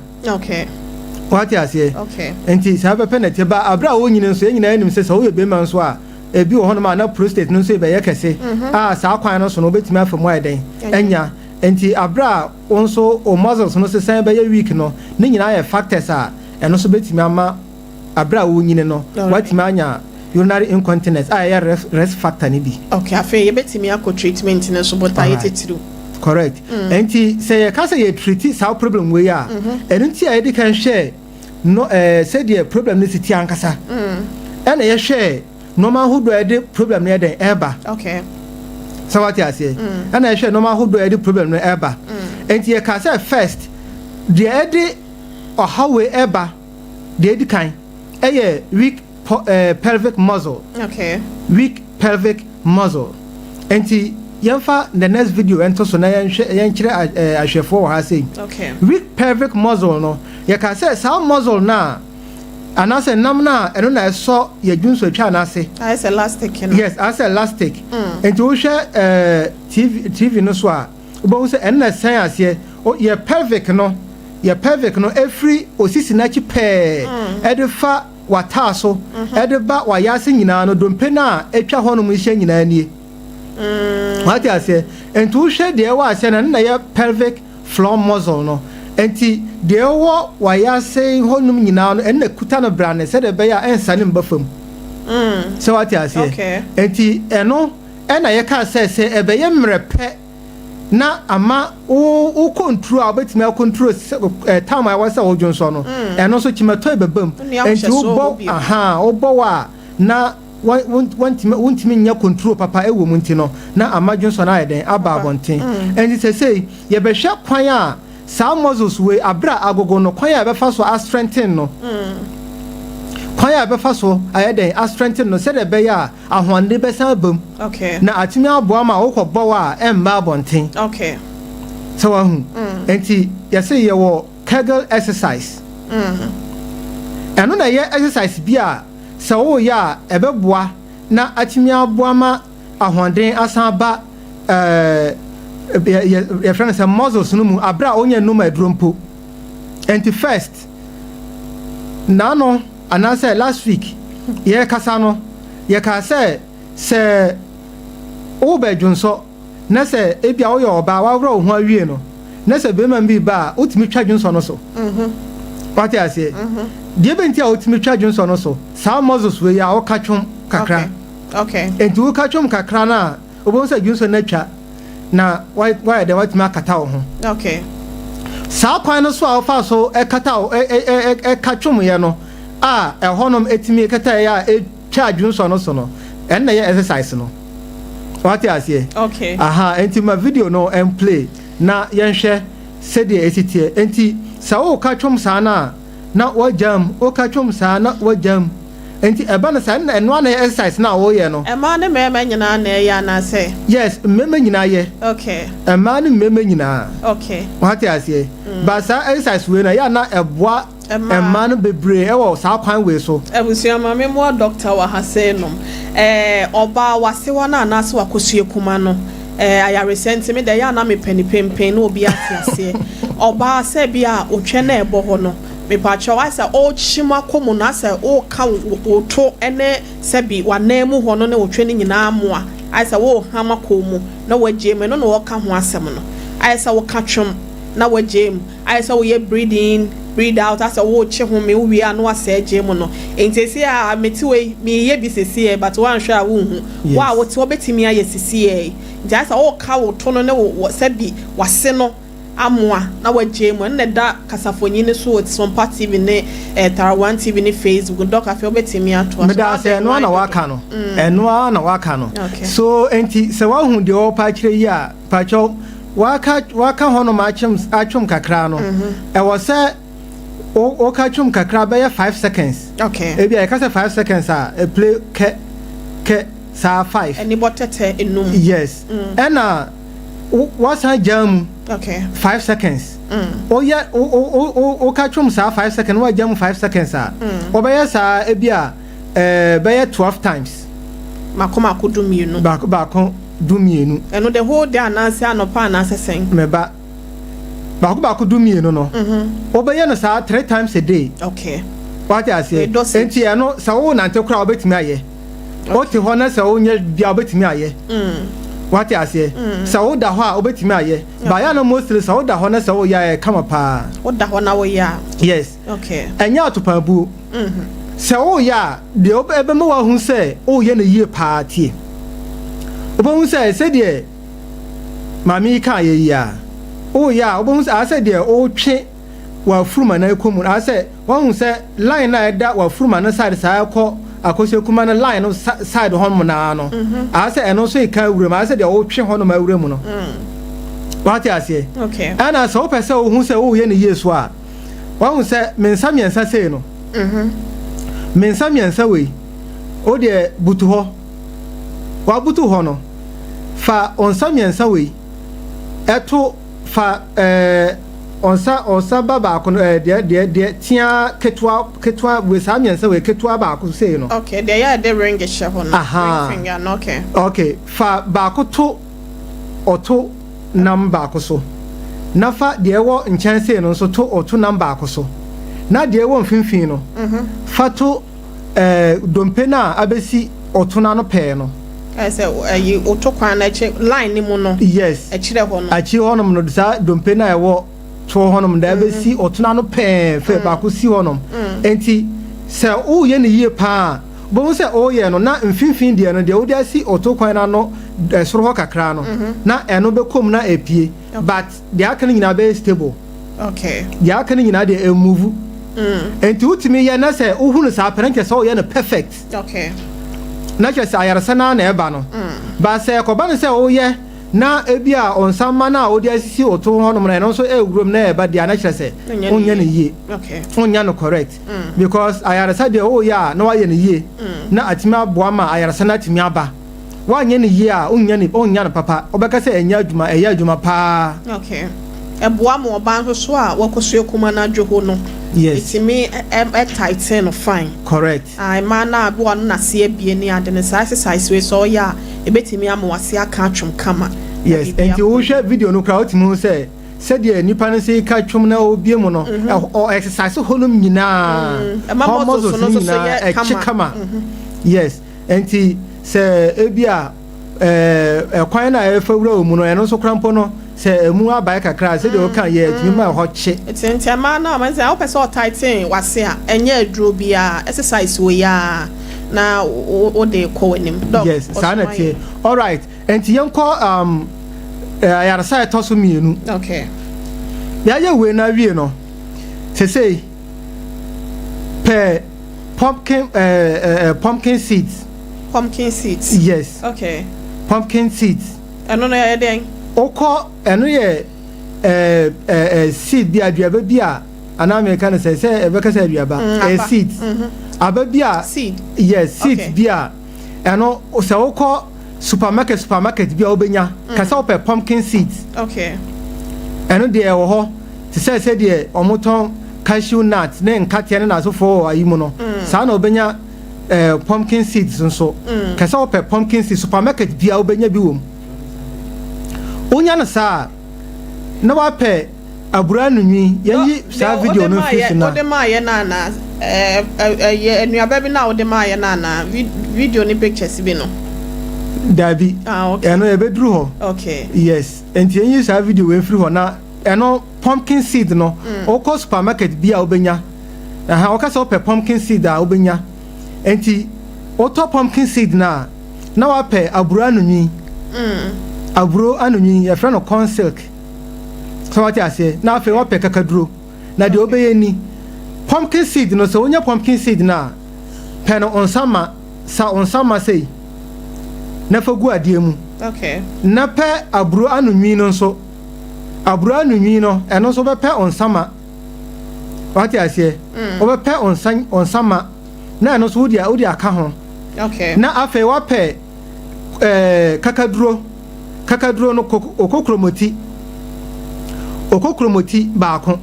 Wate aseɛ? Okay. Nti saa pɛpɛ na ɛte ba. Abere a wonyini nso, yɛn nyinaa anim sɛ sɛ woyɛ bɛrima nso a, ebi wɔ hɔnom a na prostate no nso bɛyɛ kɛse a, saa kwan no so no wobɛtumi afa mu ayɛ dɛn anya. Nti abere a wo nso wo muscles no sesan bɛyɛ weak no, ne nyinaa yɛ factors a ɛno nso bɛtumi ama abere a wonyini no watumi anya urinary incontinence a ɛyɛ risk factor no bi. Okay, afei yɛbɛtumi akɔ treatment no so, botaeɛ titiriw. Correct. Nti sɛ yɛka sɛ yɛ treat saa problem wei a, ɛno nti a yɛde kan hwɛ no sɛdeɛ problem no si ti ankasa, ɛna yɛhwɛ nneɛma ahodoɔ a yɛde problem no yɛ dɛn ɛɛba. Sɛ wate aseɛ? Ɛna yɛhwɛ nneɛma ahodoɔ a yɛde problem no ɛɛba. Nti yɛka sɛ first, deɛ ɛde ɔhaw wei ɛɛba, deɛ ɛdi kan ɛyɛ weak pelvic muscle. Weak pelvic muscle. Nti yɛmfa the next video ɛnto so na yɛnhwɛ, yɛnkyerɛ ahwɛfoɔ wɔ ha sei. Weak pelvic muscle no, yɛka sɛ saa muscle no a anaasɛ nam no a ɛno na ɛsɔ yɛ dwonsotwa no ase. Ayɛ sɛ elastic no. Yes, asɛ elastic. Nti wohwɛ TV no so a, wobɛhu sɛ ɛno na ɛsɛn aseɛ. Yɛ pelvic no, yɛ pelvic no ɛfiri osisi n'akyi pɛɛ ɛde fa w'ataa so ɛde ba w'ayase nyinaa no, dompe no a atwa hɔnom hyia nyinaa nie. Wate aseɛ? Nti wohwɛ deɛ ɛwɔ aseɛ no, ɛno na ɛyɛ pelvic floor muscle no. Nti deɛ ɛwɔ w'ayase hɔnom nyinaa no, ɛno na kuta no brane sɛdeɛ ɛbɛyɛ a ɛnsane mba fam. Sɛ wate aseɛ? Nti ɛno ɛna yɛka sɛ ɛbɛyɛ mmerɛ pɛ na ama wo control a wobɛtumi acontrol time a ɛwɔ sɛ wodwo nsɔ no, ɛno nso kyimatɔ bɛba mu. Nti wobɔ aha, wobɔ wɔ a na wontumi nyɛ control papa ɛwɔ mu, nti no na ama dwonsɔ no ayɛ dɛn aba abɔnten. Nti sɛsei yɛbɛhwɛ kwan a saa muscles wei abere a agogo no, kwan a yɛbɛfa so astrengthen no, kwan a yɛbɛfa so ayɛ dɛn astrengthen no sɛdeɛ ɛbɛyɛ a ahoɔden bɛsan aba mu na atumi aboa ma wokɔ bɔ a ɛmba abɔnten. Sɛ wahu? Nti yɛsɛ yɛwɔ Kegel exercise. Ɛno na ɛyɛ exercise bi a sɛ woyɛ a ɛbɛboa na atumi aboa ma ahoɔden asan ba yɛfrɛ no sɛ muscles no mu abere a wonyɛ nnom aduro mpo. Nti first naano anaasɛ last week yɛrekasa no, yɛkaa sɛ wobɛ dwonsɔ na sɛ ebi a woyɛ ɔbaa, waworɔ wo ho awie no, na sɛ bɛrima bi ba a, wotumi twa dwonsɔ no so. Wate aseɛ? Deɛ bɛnti a wotumi twa dwonsɔ no so, saa muscles wei a woka twom kakra. Nti woka twom kakra no a, wobɛhu sɛ dwonsɔ no atwa na wayɛ dɛ watumi akata wo ho. Saa kwan no so a wofa so ɛkata wo ɛka twomyɛ no a ɛhɔnom ɛtumi kata yɛ a ɛtwa dwonsɔ no so no, ɛno na ɛyɛ exercise no. Wate aseɛ? Okay. Aha, nti ma video no ɛmplay na yɛnhwɛ sɛdeɛ ɛsi teɛ. Nti sɛ woka twom saa no a na wagyam, woka twom saa na wagyam, nti ɛba no saa ɛno ana ɛyɛ exercise na woyɛ no. Mmaa ne mmarima nyinaa na ɛyɛ anaasɛ? Yes, mmarima nyinaa yɛ. Mmaa ne mmarima nyinaa. Wate aseɛ? Ba saa exercise wei no, ɛyɛ a na ɛboa mmaa no bebree ɛwɔ saa kwan wei so. Abusua, maame mmoa dɔkta wɔ ha sɛ nom ɔbaa wase hɔ no anaasɛ wakɔsue kuma no ayaresɛ, nti me deɛ ɛyɛ a na mepɛ ne pempen na obi ate aseɛ. Ɔbaa sɛ bi a otwɛ na ɛbɔ hɔ no, mepakyɛw, ayɛ sɛ ɔrekyi mu akɔ mu no, asɛ ɔreka wo to ne sɛbi w'anan mu hɔ no ne wotwɛ no nyinaa mmoa, ayɛ sɛ wɔreham akɔ mu na wagye mu. Ɛno na wɔka ho asɛm no, ayɛ sɛ woka twom na wagye mu, ayɛ sɛ woyɛ breathe in, breathe out, asɛ wɔrekye home, wowie a na wasɛ agye mu no. Nti esi a mete wei meyɛ bi sisi yɛ, but woanhwɛ a wonhu wo a wote wɔbɛtumi ayɛ sisi yɛ. Nti ayɛ sɛ wɔreka wo to no ne wo sɛbi wase no amoa na wagye mu. Ɛno na ɛda kasafonyi no so wɔ Sompa TV ne Tarawan TV ne Facebook. Doc, afei wobɛtumi atoa so. Meda ase. Ɛno ara na waka no, ɛno ara na waka no. So nti sɛ wahu deɛ ɔpa akyerɛ yi a, pakyɛw, waka waka hɔnom atwem atwem kakra no, ɛwɔ sɛ woka twem kakra bɛyɛ 5 seconds. Ebi a yɛka sɛ 5 seconds a ɛplay kɛ kɛ saa five. Ɛni bɔ tɛtɛ enum. Yes, ɛna wasan gyaa mu 5 seconds. Woyɛ woka twom saa 5 seconds, wagya mu 5 seconds a, wɔbɛyɛ saa ebi a bɛyɛ 12 times. Mako mako 12. Baako baako 12. Ɛno the whole day anaasɛ anɔpa anaasɛ sɛn? Mɛba baako baako 12 no, wobɛyɛ no saa three times a day. Wate aseɛ? Nti ɛno sɛ wo nante koraa, wobɛtumi ayɛ. Wote hɔ na sɛ wonyɛ bia, wobɛtumi ayɛ. Wate aseɛ? Sɛ woda hɔ a, wobɛtumi ayɛ baayɛ no. Mostly sɛ woda hɔ na sɛ woyɛ ayɛ kama paa. Woda hɔ na woyɛ a? Yes. Ɛnyɛ atopaabuo. Sɛ woyɛ a, deɛ ɛbɛma woahu sɛ woyɛ no yie paa, tie, wobɛhu sɛ sɛdeɛ maame yi kaa yɛ yi a woyɛ a, wobɛhu sɛ asɛ deɛ wotwe w'afuruma no akɔ mu, asɛ wahu sɛ line na ɛda w'afuruma no side saa ɛkɔ akosua kuma no line no side hɔ nom naa no, asɛ ɛno nso eka awura mu, asɛ deɛ wotwe hɔ nom awura mu no. Wate aseɛ? Ɛna sɛ wopɛ sɛ wohu sɛ woyɛ no yie so a, wahu sɛ me nsa mmiɛnsa sei no, me nsa mmiɛnsa wei, wo deɛ butu hɔ, wabutu hɔ no, fa nsa mmiɛnsa wei ɛto, fa ɔnsa ba baako no, deɛ tea ketewa ketewa wei, saa mmiɛnsa wei ketewa baako sei no. Okay, deɛ yɛ de ring hyɛ hɔ no. Ring finger no, okay. Okay, fa baako to ɔto nam baako so. Na fa deɛ ɛwɔ nkyɛn sei no nso to ɔto nam baako so. Na deɛ ɛwɔ mfimfini no, fa to dompe no a abɛsi ɔto no ano pɛɛ no. Ɛyɛ sɛ ɛyi woto kwan no akyi line no mu no. Yes. Akyire hɔ no. Akyire hɔnom no, saa dompe no a ɛwɔ toɔ hɔnom da ɛbɛsi ɔto no ano pɛɛ fɛ baako si hɔnom. Enti sɛ woyɛ no yie paa a, wobɛhu sɛ woyɛ no na mfimfini deɛ no, deɛ wode asi ɔto kwan no ano soro hɔ kakra no, na ɛno bɛkɔ mu na apue. But deɛ aka no nyinaa bɛyɛ stable. Okay. Deɛ aka no nyinaa deɛ ɛmove. Enti wotumi yɛ na sɛ wohu no saa pɛ na kyerɛ sɛ woyɛ no perfect. Okay. Na kyerɛ sɛ ayaresa no ara na ɛba no. But sɛ ɛkɔba no sɛ woyɛ na ebi a ɔnsa mma no a wode asisi wo to hɔnom no ɛno nso ɛwuram na ɛba deɛ a na kyerɛ sɛ wonyɛ no yie. Okay. Wonyɛ no correct. Because ayaresa deɛ woyɛ a na woayɛ no yie na atumi aboa ma ayaresa no atumi aba. Woanyɛ no yie a wonnya no wonnya no papa. Wobɛka sɛ ɛnyɛ adwuma, ɛyɛ adwuma paa. Okay. Ɛboa ma ɔbaa nso so a wakɔsua kum anadwo hɔ no. Yes. Ɛtumi ɛ tighten no fine. Correct. Ae, mmaa no a bi wɔ hɔ a na n'ase abue ne ade no, saa exercise wei sɛ ɔyɛ a, ɛbɛtumi ama w'ase aka atwom kama. Na Yes, biribi nti akɔ yie. wohwɛ video no koraa wotumi hu sɛ sɛdeɛ nipa no si ka twom na ɔbue mu no, ɛ ɔ exercise hɔnom nyinaa, Ɛma hɔ muscles muscles no no nso so nyinaa yɛ ɛkye kama. kama. Yes. Enti sɛ ebia ɛkwan no a ɛfa wura wɔ mu no, ɛno nso koraa mpo no, sɛ emu abae kakra a, sɛdeɛ woka yɛ, ɛtumi ma ɛhɔ kye. Nti nti mmaa no a wɔn sɛ wopɛ sɛ ɔtighten w'ase a, ɛnyɛ aduro biara, exercise wei ara na wode kɔ w'anim. Doc, Yes, saa na ɔsoma ɛteɛ. yɛn. Alright, enti yɛnkɔ um, ayaresa a ɛtɔ so mmienu. Okay. Yɛayɛ wei no awie no, sesei pɛ pumpkin pumpkin seeds. Pumpkin seeds. Yes. Okay. Pumpkin seeds. Ɛno no yɛ dɛn? Wokɔ ɛno yɛ ɛɛ ɛɛ seed bi aduaba bi a anaa mɛka no sɛ sɛ ɛbɛka sɛ aduaba. Ɛyɛ seeds. Aba bi a. Seed. Yes, seeds okay. bi a ɛno sɛ wokɔ supermarket supermarket bi a wobɛnya. Kasa wopɛ pumpkin seeds. Okay. Ɛno deɛ ɛwɔ hɔ. Te sɛ sɛdeɛ wɔtɔn cashew nut ne nkateɛ ne n'asefoɔ wɔ ayi mu no, saa na wobɛnya eh, pumpkin seeds nso. Kɛ sɛ wopɛ pumpkin seeds, supermarket biara wobɛnya bi wɔ mu. Wonya no saa a, na woapɛ aburo anonwi. Yɛnyi saa video no mfiri so na. Wode maa yɛ no anaa? Ɛyɛ nnuaba bi no a wode maa yɛ no anaa? Video ne pictures bi no? Daabi. Ah, okay. Ɛno yɛbɛduru hɔ. Okay. Yes. Nti yɛnyi saa video wei mfiri hɔ na Ɛno pumpkin seed no wokɔ supermarket bi a wobɛnya. Aha, woka sɛ wopɛ pumpkin seed a wobɛnya. Nti wotɔ pumpkin seed no a, na wapɛ aburo ano nwi. Aburo ano nwi, yɛfrɛ no corn silk. Sɛ wate aseɛ? Na afei wapɛ kakaduro. Na deɛ wobɛyɛ ni, pumpkin seed no, sɛ wonya pumpkin seed no a, pɛ no nsa ma, sa wo nsa ma sei, na fa gu adeɛ mu. Okay. Na pɛ aburo ano nwi no nso. Aburo ano nwi no, ɛno nso wobɛpɛ onsama. Wate aseɛ? Mm. Wobɛpɛ onsa onsama na ɛno nso wode wode aka ho. Okay. Na afei wapɛ ɛɛ eh, kakaduro. Kakaduro no okokromoti. Okokromoti baako.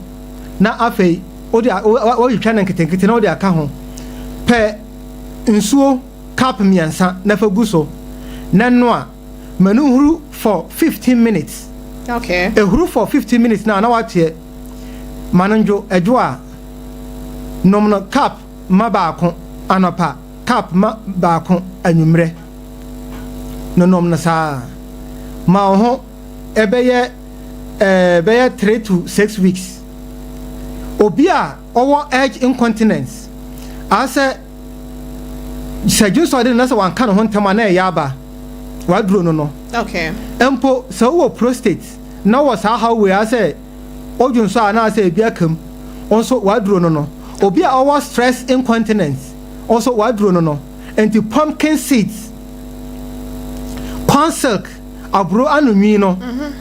Na afei wode wotwitwa no nketenkete na wode aka ho. Pɛ nsuo cup mmiɛnsa na fa gu so na noa. Ma no nhuru for 15 minutes. Okay. Ehuru for 15 minutes na na wateɛ. Ma no ndwo, ɛdwo a, nom no cup ma baako anɔpa, cup ma baako anwummerɛ. No nom no saa. Ma wo ho ɛbɛyɛ ɛɛ bɛyɛ 3 to 6 weeks. Obi a ɔwɔ urge incontinence, asɛ Sɛ dwensɔ de no na sɛ wanka ne ho ntɛm a na ɛyɛ aba waduro no no. Okay. Mpo sɛ wowɔ prostate na wɔ saa haw wei a sɛ odwonsɔ a na sɛ ebi aka mu nso waduro no no. Obi a ɔwɔ stress incontinence nso waduro no no. Nti pumpkin seeds, corn silk, aburo ano nwi no,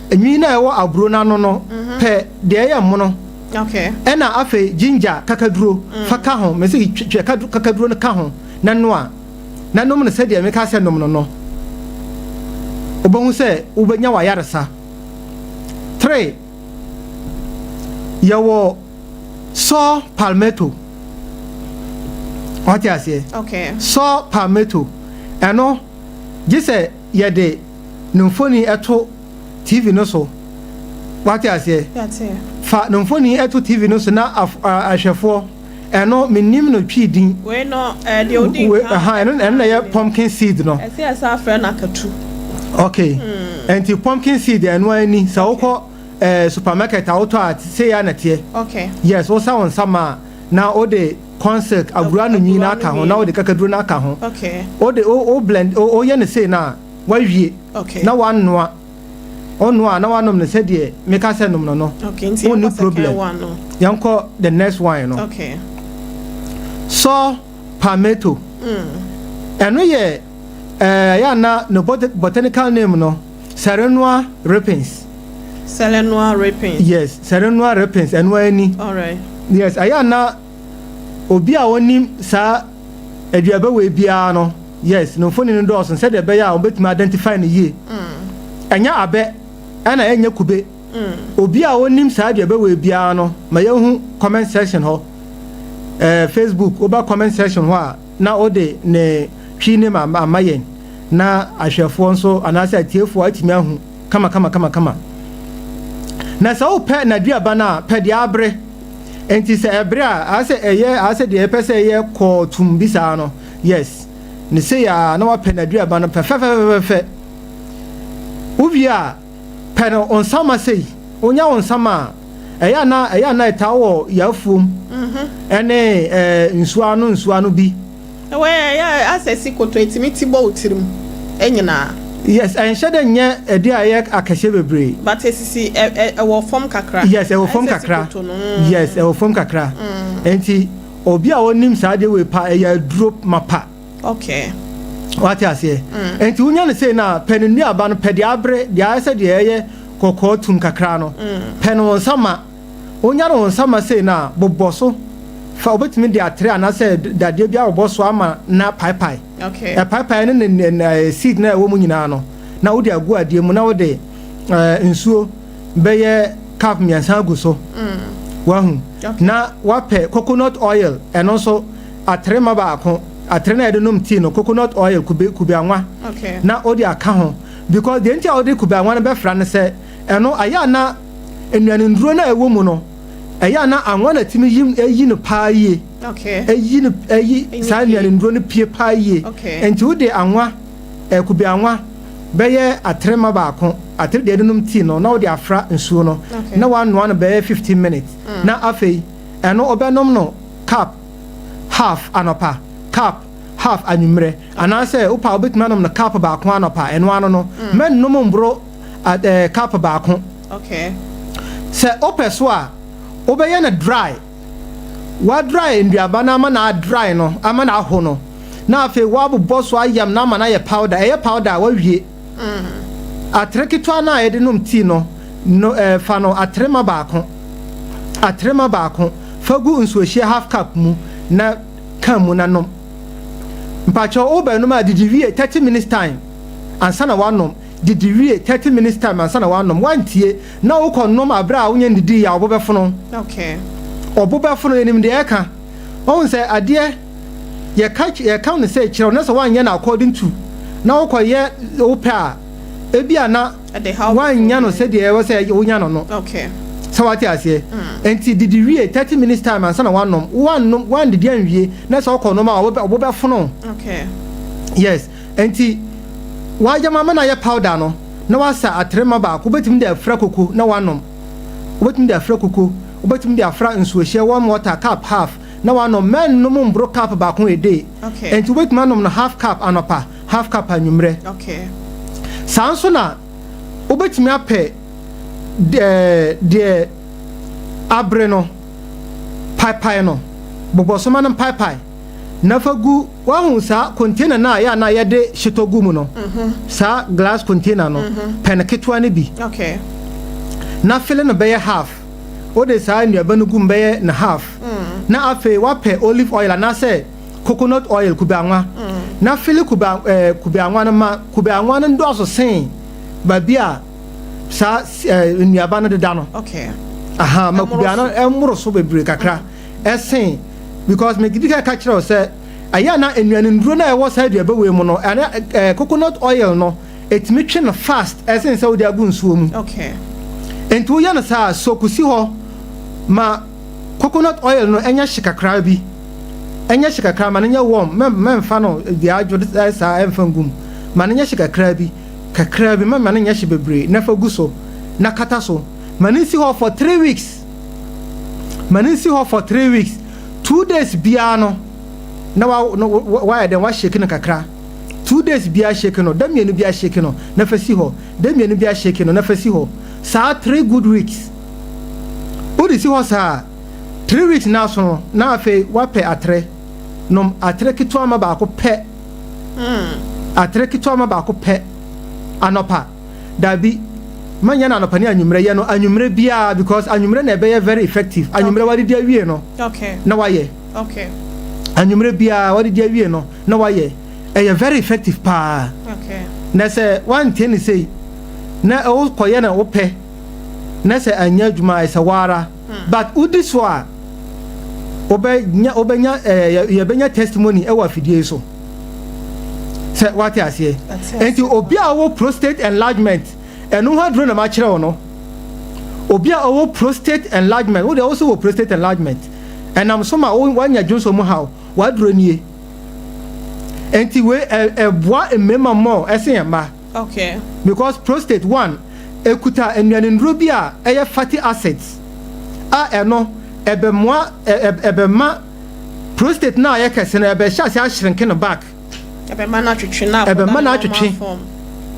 nwi no a ɛwɔ aburo no ano no pɛ deɛ ɛyɛ mono. Okay. Ɛna afei ginger kakaduro fa ka ho. Mese twɛ kakaduro no ka ho na noa. Na nom no sɛdeɛ meka sɛ nom no no. Wobɛhu sɛ wobɛnya w'ayaresa. 3 yɛwɔ saw palmetto. Wate aseɛ? Okay. Saw palmetto. Ɛno gye sɛ yɛde ne mfoni ɛto TV no so. Wate aseɛ? Fa ne mfoni to TV no so na ahwɛfoɔ, ɛno mennim no Twi din. Wei no, ɛɛ deɛ odi nkan. Ɛha, ɛno ɛno na ɛyɛ pumpkin seed no. Ɛsɛ yɛ sɛ afrɛ no akatu. Okay. Nti pumpkin seed ɛno ara ni. Sɛ wokɔ ɛɛ supermarket a wotɔ a sei ara na ɛteɛ. Okay. Yes, wosa wo nsa ma a na wode corn silk abura no nwi no aka ho na wode kakaduro no aka ho. Okay. Wode wo wo blend wo woyɛ no sei no a wawie. Okay. Na wanoa. Wonoa a na wanom no sɛdeɛ meka sɛ nom no no. Okay, nti Wonni yɛnkɔ second problem. one no. Yɛnkɔ the next one no. Okay. Saw palmetto. Ɛno yɛ ɛɛ ɛyɛ a na ne botanical name no Serenoa repens. Serenoa repens. Yes, Serenoa repens ɛno ara ni. Alright. Yes, ɛyɛ a na obi a ɔnim saa aduaba wei biara no, yes, ne mfoni no dɔɔso sɛdeɛ ɛbɛyɛ a wɔbɛtumi identify no yie. Ɛnyɛ abɛ ɛna ɛnyɛ kube. Obi a ɔnim saa aduaba wei biara no, ma yɛnhu comment section hɔ. Eh, Facebook, woba comment section hɔ a, na wode ne Twi name ama yɛn na ahwɛfoɔ nso anaasɛ atiefoɔ atumi ahu kama kama kama kama. Na sɛ wopɛ n'aduaba no a, pɛ deɛ abere. Enti sɛ ɛbere a, ayɛ sɛ ɛyɛ ayɛ sɛ deɛ ɛpɛ sɛ ɛyɛ kɔɔ tum bi saa no, yes, ne sei a na wapɛ n'aduaba no fɛfɛfɛfɛfɛ. Wowie a, pɛ no nsama sei, wonya wo nsama a, ɛyɛ a na ɛyɛ a na ɛtaa wɔ yɛafuom ɛne ɛɛ nsuo ano nsuo ano bi. Wɔ ɛyɛ a asɛ si koto ɛtumi ti bɔ wo tirim nyinaa. Yes, ɛnhyɛ dɛ nyɛ ɛdeɛ a ɛyɛ akɛseɛ bebree. But ɛsisi ɛ ɛ ɛwɔ fam kakra. Yes, ɛwɔ fam Ayɛ sɛ si kakra. koto no mm. Yes, ɛwɔ fam kakra. Nti obi a ɔnim saa adeɛ wei pa ɛyɛ aduro mapa. Okay. Wate aseɛ? Nti wonya no sei no a, pɛ ne nnuaba no, pɛ deɛ abere, deɛ ayɛ sɛ deɛ ɛyɛ kɔkɔɔ tum kakra no, pɛ no wo nsa ma. Wonya no wo nsa ma sei no a, bobɔ so. Fa, wobɛtumi de atere anaasɛ dadeɛ bi abobɔ so ama no apaepae. Ɛpaepae ne ne seed no a ɛwɔ mu nyinaa no, na wode agu adeɛ mu na wode nsuo bɛyɛ cup mmiɛnsa agu so. Wahu? Na wapɛ coconut oil, ɛno nso atere ma baako, atere no a yɛde nom tea no, coconut oil, kube, kube anwa, na wode aka ho. Because deɛ nti a wode kube anwa no bɛfra ne sɛ, ɛno ayɛ a na nnuanennuro no a ɛwɔ mu no, ɛyɛ a na anwa na ɛtumi yi ɛyi no paa yie. Ɛyi no ɛyi saa nnuanennuro no pie paa yie. Nti wode anwa, kube anwa bɛyɛ atere ma baako, atere deɛ yɛde nom tea no, na wode afra nsuo no, na wanoa no bɛyɛ 15 minutes. Na afei ɛno wobɛnom no cup half anɔpa, cup half anwummerɛ, anaasɛ wopɛ a wobɛtumi anom no cup baako anɔpa, ɛno ano no, mɛnnom mboro cup baako. Okay. Sɛ wopɛ so a, wobɛyɛ no dry. Woadry nnuaba no ama no adry no, ama no aho no, na afei woabobɔ so ayam no ama no ayɛ powder. Ɛyɛ powder a, woawie. Atere ketewa no a yɛde nom tea no, no eh, fa no atere ma baako. Atere ma baako. Fa gu nsuohyeɛ half cup mu na ka mu na nom. Mpakyɛw, wobɛnom a, didi wie 30 minutes time ansa na woanom. Didi wie 30 minutes time ansa na woanom. Woantie na wokɔ nom aberɛ a wonya nnidii a, ɔbo bɛfono. Okay. Ɔbo bɛfono, yɛnim deɛ ɛka. Wahu sɛ adeɛ yɛka yɛka no sɛ kyerɛ wo na sɛ woanyɛ no according to na wokɔyɛ wopɛ a, ebi a na Ɛde haw woannya no foforɔ bi. sɛdeɛ ɛwɔ sɛ wonya no no. Okay. Sɛ wate aseɛ? Nti didi wie 30 minutes time ansa na woanom. Woannom woandidi anwie na sɛ wokɔ nom a ɔbo bɛ ɔbo bɛfono. Okay. Yes. Nti wayam ama no ayɛ powder no na wasa atere ma baako, wobɛtumi de afra koko na wanom. Wobɛtumi de afra koko, wobɛtumi de afra nsuohyɛ warm water cup half na wanom. Mɛnnom mboro cup baako a day. Okay. Nti wobɛtumi anom no half cup anɔpa, half cup anwummerɛ. Okay. Saa nso na wobɛtumi apɛ deɛ deɛ abere no, paepae no, bobɔ so ma no mpaepae na fa gu. Woahu saa container no a ɛyɛ a na yɛde hyetɔ gu mu no? Saa glass container no, pɛ no ketewa no bi. Okay. Na fili no bɛyɛ half. Wode saa nnuaba no gu mu bɛyɛ no half. Na afei woapɛ olive oil anaasɛ coconut oil, kube anwa. Na fili kube eh, kube anwa no ma kube anwa no ndɔɔso sen baabi a saa eh, nnuaba no deda no. Okay. Aha, ma kube Ɛmmoro anwa so. ɛmmoro so bebree kakra. Ɛsen because me di kan ka kyerɛ wo sɛ ɛyɛ a na nnuane nnuro no a ɛwɔ saa aduaba wei mu no ɛna ɛɛ coconut oil no ɛtumi twe no fast ɛsen sɛ wode agu nsuo mu. Okay. Nti woyɛ no saa a, soak si hɔ ma coconut oil no ɛnyɛ hye kakra bi. Ɛnyɛ hye kakra, ma no nyɛ warm, mɛmfa no deɛ adwo saa ɛmfa ngu mu. Ma no nyɛ hye kakra bi, kakra bi, mɛmma no nyɛ hye bebree, na fa gu so na kata so. Ma no nsi hɔ for 3 weeks. Ma no nsi hɔ for 3 weeks. 2 days biara no na wa no wayɛ dɛn, wahyeke no kakra. 2 days biara shake no, da 2 biara shake no na fa si hɔ, da 2 biara shake no na fa si hɔ saa 3 good weeks. Wode si hɔ saa 3 weeks na so no, na afei wapɛ atere nom, atere ketewa ma baako pɛ, atere ketewa ma baako pɛ anɔpa. Dabi, manyɛ no anɔpa ne anwummerɛ, yɛ no anwummerɛ biara, because anwummerɛ na ɛbɛyɛ very effective. Anwummerɛ wadidi awie no na wayɛ. Anwummerɛ biara wadidi awie no na wayɛ, ɛyɛ very effective paa. Na sɛ wantie ne sei na ɛwo kɔyɛ na wopɛ na sɛ anyɛ adwuma a, ɛsɛ wara, but wodi so a, wobɛnya yɛbɛnya testimony ɛwɔ afidie yi so sɛ wate aseɛ. Nti obi a ɔwɔ prostate enlargement, ɛno ho aduro na makyerɛ wo no. Obi a ɔwɔ prostate enlargement, wo deɛ wo so wɔ prostate enlargement, ɛnam so ma wanya dwonso mu haw, waduro nie. Nti wei ɛboa mmarima mmɔ ɛsen mmaa because prostate one ekuta nnuane bi a ɛyɛ fatty acids a ɛno ɛbɛmoa ɛbɛma prostate na ayɛ kɛse no, ɛbɛhyɛ ase ahyerɛnke no back. Ɛbɛma no atwetwe na ɛbɛma no atwetwe,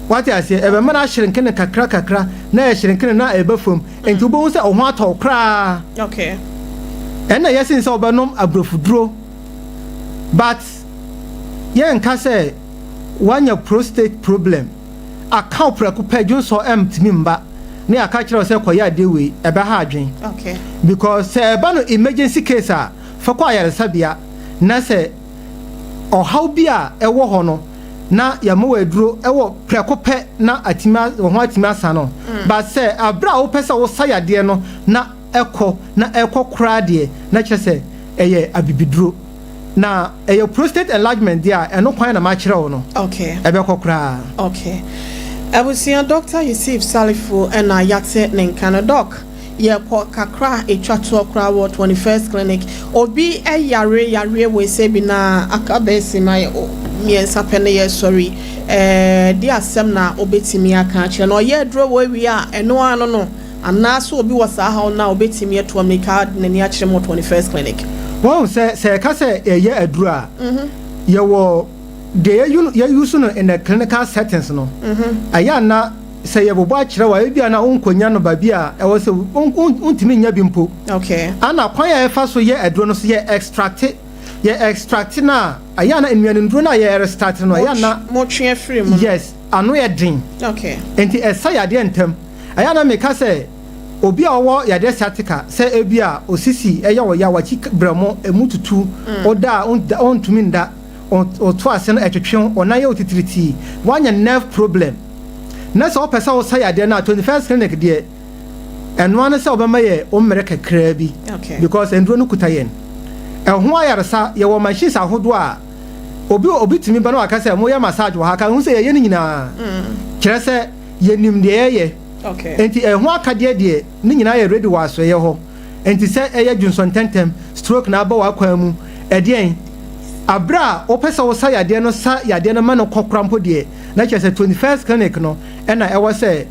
wate aseɛ? Ɛbɛma no ahyerɛnke no kakra kakra na ɛhyerɛnke no na ɛbɛ fam, nti wobɛhu sɛ ɔho atɔ koraa. Ɛnna yɛsen sɛ wobɛnom aborɔfoduro, but yɛnka sɛ wanya prostate problem aka wo prɛko pɛ, dwonsɔ ɛmtumi mba ne aka kyerɛ wo sɛ kɔyɛ adeɛ wei, ɛbɛha adwen because sɛ ɛba no emergency case a, fa kɔ ayaresabea na sɛ ɔhaw bi a ɛwɔ hɔ no na yɛma wɔ aduro ɛwɔ prɛko pɛ na atumi wɔn ho atumi asa no. But sɛ abere a wopɛ sɛ wosa yadeɛ no na ɛkɔ na ɛkɔ koraa deɛ, na kyerɛ sɛ ɛyɛ abibiduro na ɛyɛ prostate enlargement deɛ a, ɛno kwan na makyerɛ wo no. Ɛbɛkɔ koraa. Okay, abusua, Dr Yusuf Salifu ɛna yate ne nka no. Doc, yɛkɔ kakra etwa toɔ koraa wɔ 21st Clinic. Obi ɛyare yareɛ wɔ ese bi na aka bɛsi ma 3 pɛ ne yɛ sɔre de asɛm na obetumi aka akyerɛ na ɔyɛ aduro wɔ awie a, ɛno ano no, anaasɛ obi wɔ saa haw na obetumi atu amirika n'ani akyerɛ mu wɔ 21st Clinic? Wɔn sɛ ɛka sɛ ɛyɛ aduro a, yɛwɔ deɛ yɛyu so no in the clinical settings no. Ɛyɛ ana sɛ yɛbobɔ akyerɛ wa, ebi a na wonkɔnya no baabi a ɛwɔ sɛ wontumi nya bi mpo. Ana kwan a yɛfa so yɛ aduro no so, yɛ extract, yɛ extract no a, ɛyɛ ana nnuane nduro no a yɛ extract no, ɛyɛ ana motwe afiri mu. Yes, ano yɛ den. Nti ɛsa yadeɛ ntɛm. Ɛyɛ ana meka sɛ obi a ɔwɔ yadeɛ sciatica, sɛ ebi a osisi ɛyɛ ɔya, wakyi brɛmo emu tutu, ɔda a ɔntumi nda, ɔto ase no ɛtwetwe, ɔnan yɛ otitiritii, wanya nerve problem na sɛ ɔpɛ sɛ ɔsa yadeɛ no a, 21st Clinic deɛ, ɛnoa no sɛ ɔbɛma yɛ ɔmmerɛ kakraa bi because nduro no kuta yɛn ɛho ayaresa. Yɛwɔ machines ahodoɔ a obi tumi ba na waka sɛ moyɛ massage wɔ ha ka ho sɛ yɛyɛ no nyinaa, kyerɛ sɛ yɛnim deɛ yɛyɛ. Nti ɛho akadeɛ deɛ ne nyinaa yɛ ready wɔ asɔeɛ hɔ. Nti sɛ ɛyɛ dwonsɔ ntɛntɛm, stroke na aba wɔ akwan mu, ɛdeɛn abere a wopɛ sɛ wosa yadeɛ no, sa yadeɛ no ma no kɔ kora mpo deɛ, na kyerɛ sɛ 21st Clinic no ɛna ɛwɔ sɛ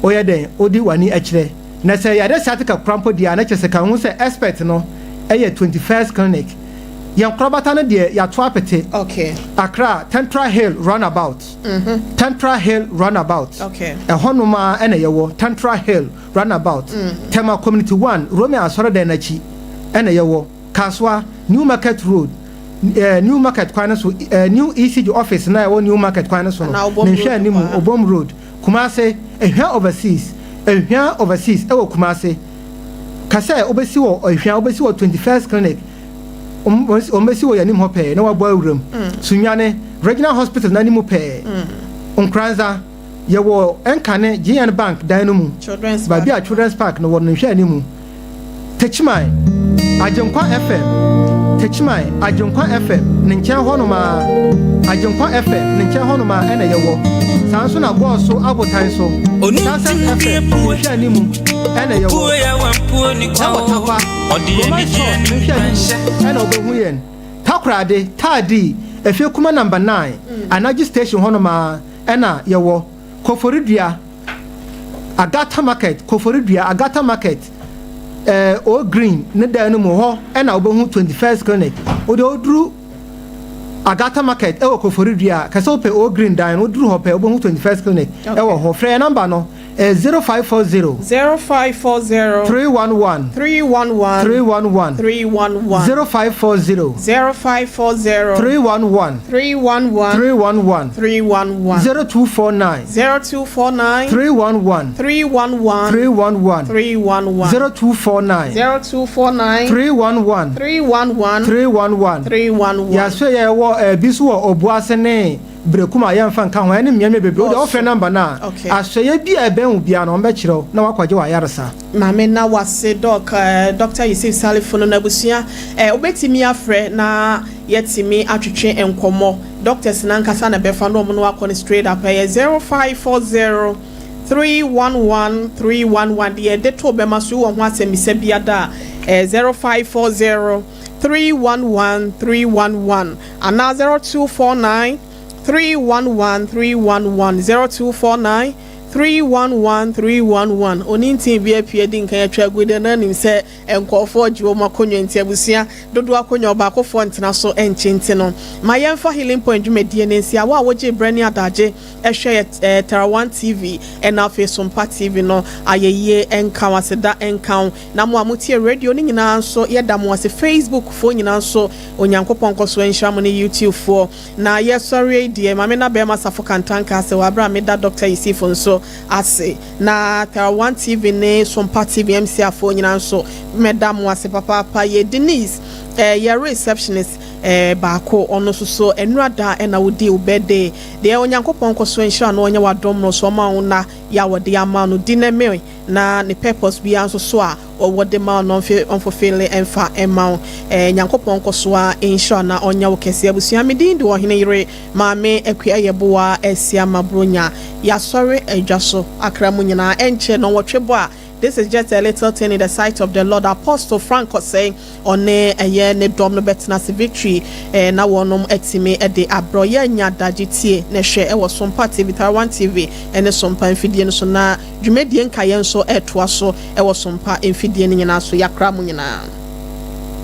woyɛ dɛn wode w'ani akyerɛ. Na sɛ yadeɛ sciatica kora mpo deɛ a, na kyerɛ sɛ ka ho sɛ expert no ɛyɛ 21st Clinic. Yɛn korabata no deɛ, yɛato apete. Accra, Tantra Hill roundabout. Tantra Hill roundabout. Ɛhɔnom a ɛna yɛwɔ Tantra Hill roundabout. Tema Community 1, Romeo asɔredan n'akyi ɛna yɛwɔ. Kasoa, New Market Road, New Market kwan no so, new ECG office na ɛwɔ New Market kwan no so no ne nhwɛ anim, Obom Road. Kumase, Ehwia Overseas, Ehwia Overseas ɛwɔ Kumase. Kasɛ wobɛsi wɔ Ehwia, wobɛsi wɔ 21st Clinic, wɔn bɛsi wɔ yɛn anim hɔ pɛɛ na wabɔ awuram. Sunyani, Regional Hospital n'anim pɛɛ. Nkoranza, yɛwɔ Nkane GN Bank dan no mu, baabi a Children's Park no wɔ no nhwɛ anim. Techiman, Agyenkwa FM, Techiman, Agyenkwa FM ne nkyɛn hɔnom a, Agyenkwa FM ne nkyɛn hɔnom a ɛna yɛwɔ. Saa nso na Goaso abotan so, Success FM nhwɛ anim ɛna yɛwɔ. Ɛwɔ Tarkwa, Roman Shop nhwɛ anim ɛna wobɛhu yɛn. Takoradi, Taadi, Efie Kuma Number 9, Anagye Station hɔnom ara ɛna yɛwɔ. Koforidua, Agata Market, Koforidua, Agata Market, eh, O Green ne dan no mu hɔ ɛna wobɛhu 21st Clinic. Wode woduru Agata Market ɛwɔ Koforidua a, kɛsɛ wopɛ O Green dan no, woduru hɔ pɛ wobɛhu 21st Clinic ɛwɔ hɔ. Frɛ yɛn namba no, ɛyɛ 0540. 0540. 311. 311. 311. 311. 0540. 0540. 311. 311. 311. 311. 0249. 0249. 311. 311. 311. 311. 0249. 0249. 311. 311. 311. 311. Yɛaso yɛ wɔ bi so wɔ Obuase ne Berekum a yɛmfa nka ho ɛne mmeammea bebree. Wode wofrɛ namba no a, asɔeɛ bi a ɛbɛn wo biara no, wɔbɛkyerɛ wo na woakɔgye w'ayaresa. Maame na wase Doc Doctor Yusuf Salifu no n'abusua eh, wobɛtumi afrɛ na yɛatumi atwetwe nkɔmmɔ. Doctors no ankasa na ɛbɛfa na wɔn ne wo akɔ no straight up. Ɛyɛ 0540 311 311. Deɛ yɛde to bɛma so wɔ ho asɛmmisa biada a, ɛyɛ 0540 311 311 anaa 0249 311 311, 0249 311 311. Onintin bi apue di nkan atwa agu de na nim sɛ nkurɔfoɔ gye wɔn akonnwa, nti abusua dodoɔ akonnwa ɔbaakofoɔ ntena so nkye. Nti no ma yɛmfa Healing Point dwumadie no nsi awo a wogye berɛ ne adagye ɛhwɛ yɛ Terawan TV ɛna afei Sompa TV no, ayɛyie nka wo, aseda nka wo. Na mo a motie radio no nyinaa nso, yɛda mo ase. Facebook foɔ nyinaa nso, Onyankopɔn nkɔ so nhyira mo, ne YouTube foɔ. Na yɛsɔre yi deɛ, maame na bɛrima Safo Kantanka ase wɔ abere a meda Dr Yusuf nso ase, na Terawan TV ne Sompa TV MC afoɔ nyinaa nso, mɛda mo ase papaapa. Yɛ Denise, yɛ receptionist baako, ɔno nso so nnura da ɛna wodi wo birthday deɛ, Onyankopɔn nkɔ so nhyira no, ɔnyɛ wadom no so ɔma wo na yɛ a wɔde ama no di ne me na ne purpose biara nso so a ɔwɔ de ma no ɔmfe ɔmfofele ɛmfa ɛma wo. Nyankopɔn nkɔ so a nhyira na ɔnyɛ wo kɛse. Abusua, me din de Ɔhene Yere Maame Akua Yɛboa Asia Mabronya. Yɛasɔre adwa so akra mu nyinaa ɛnkyɛ na ɔwɔtwe bɔ a. This is just a little thing in the sight of the Lord. Apostle Frank Osei ɔne ɛyɛ ne dɔm no bɛtena ase victory na wɔnom atumi de abrɛ. Yɛanya adagye tie na hwɛ ɛwɔ Sompa TV, Tarawan TV ne Sompa mfidie no so, na dwumadie nkaeɛ nso ɛtoa so ɛwɔ Sompa mfidie no nyinaa so. Yɛakra mu nyinaa.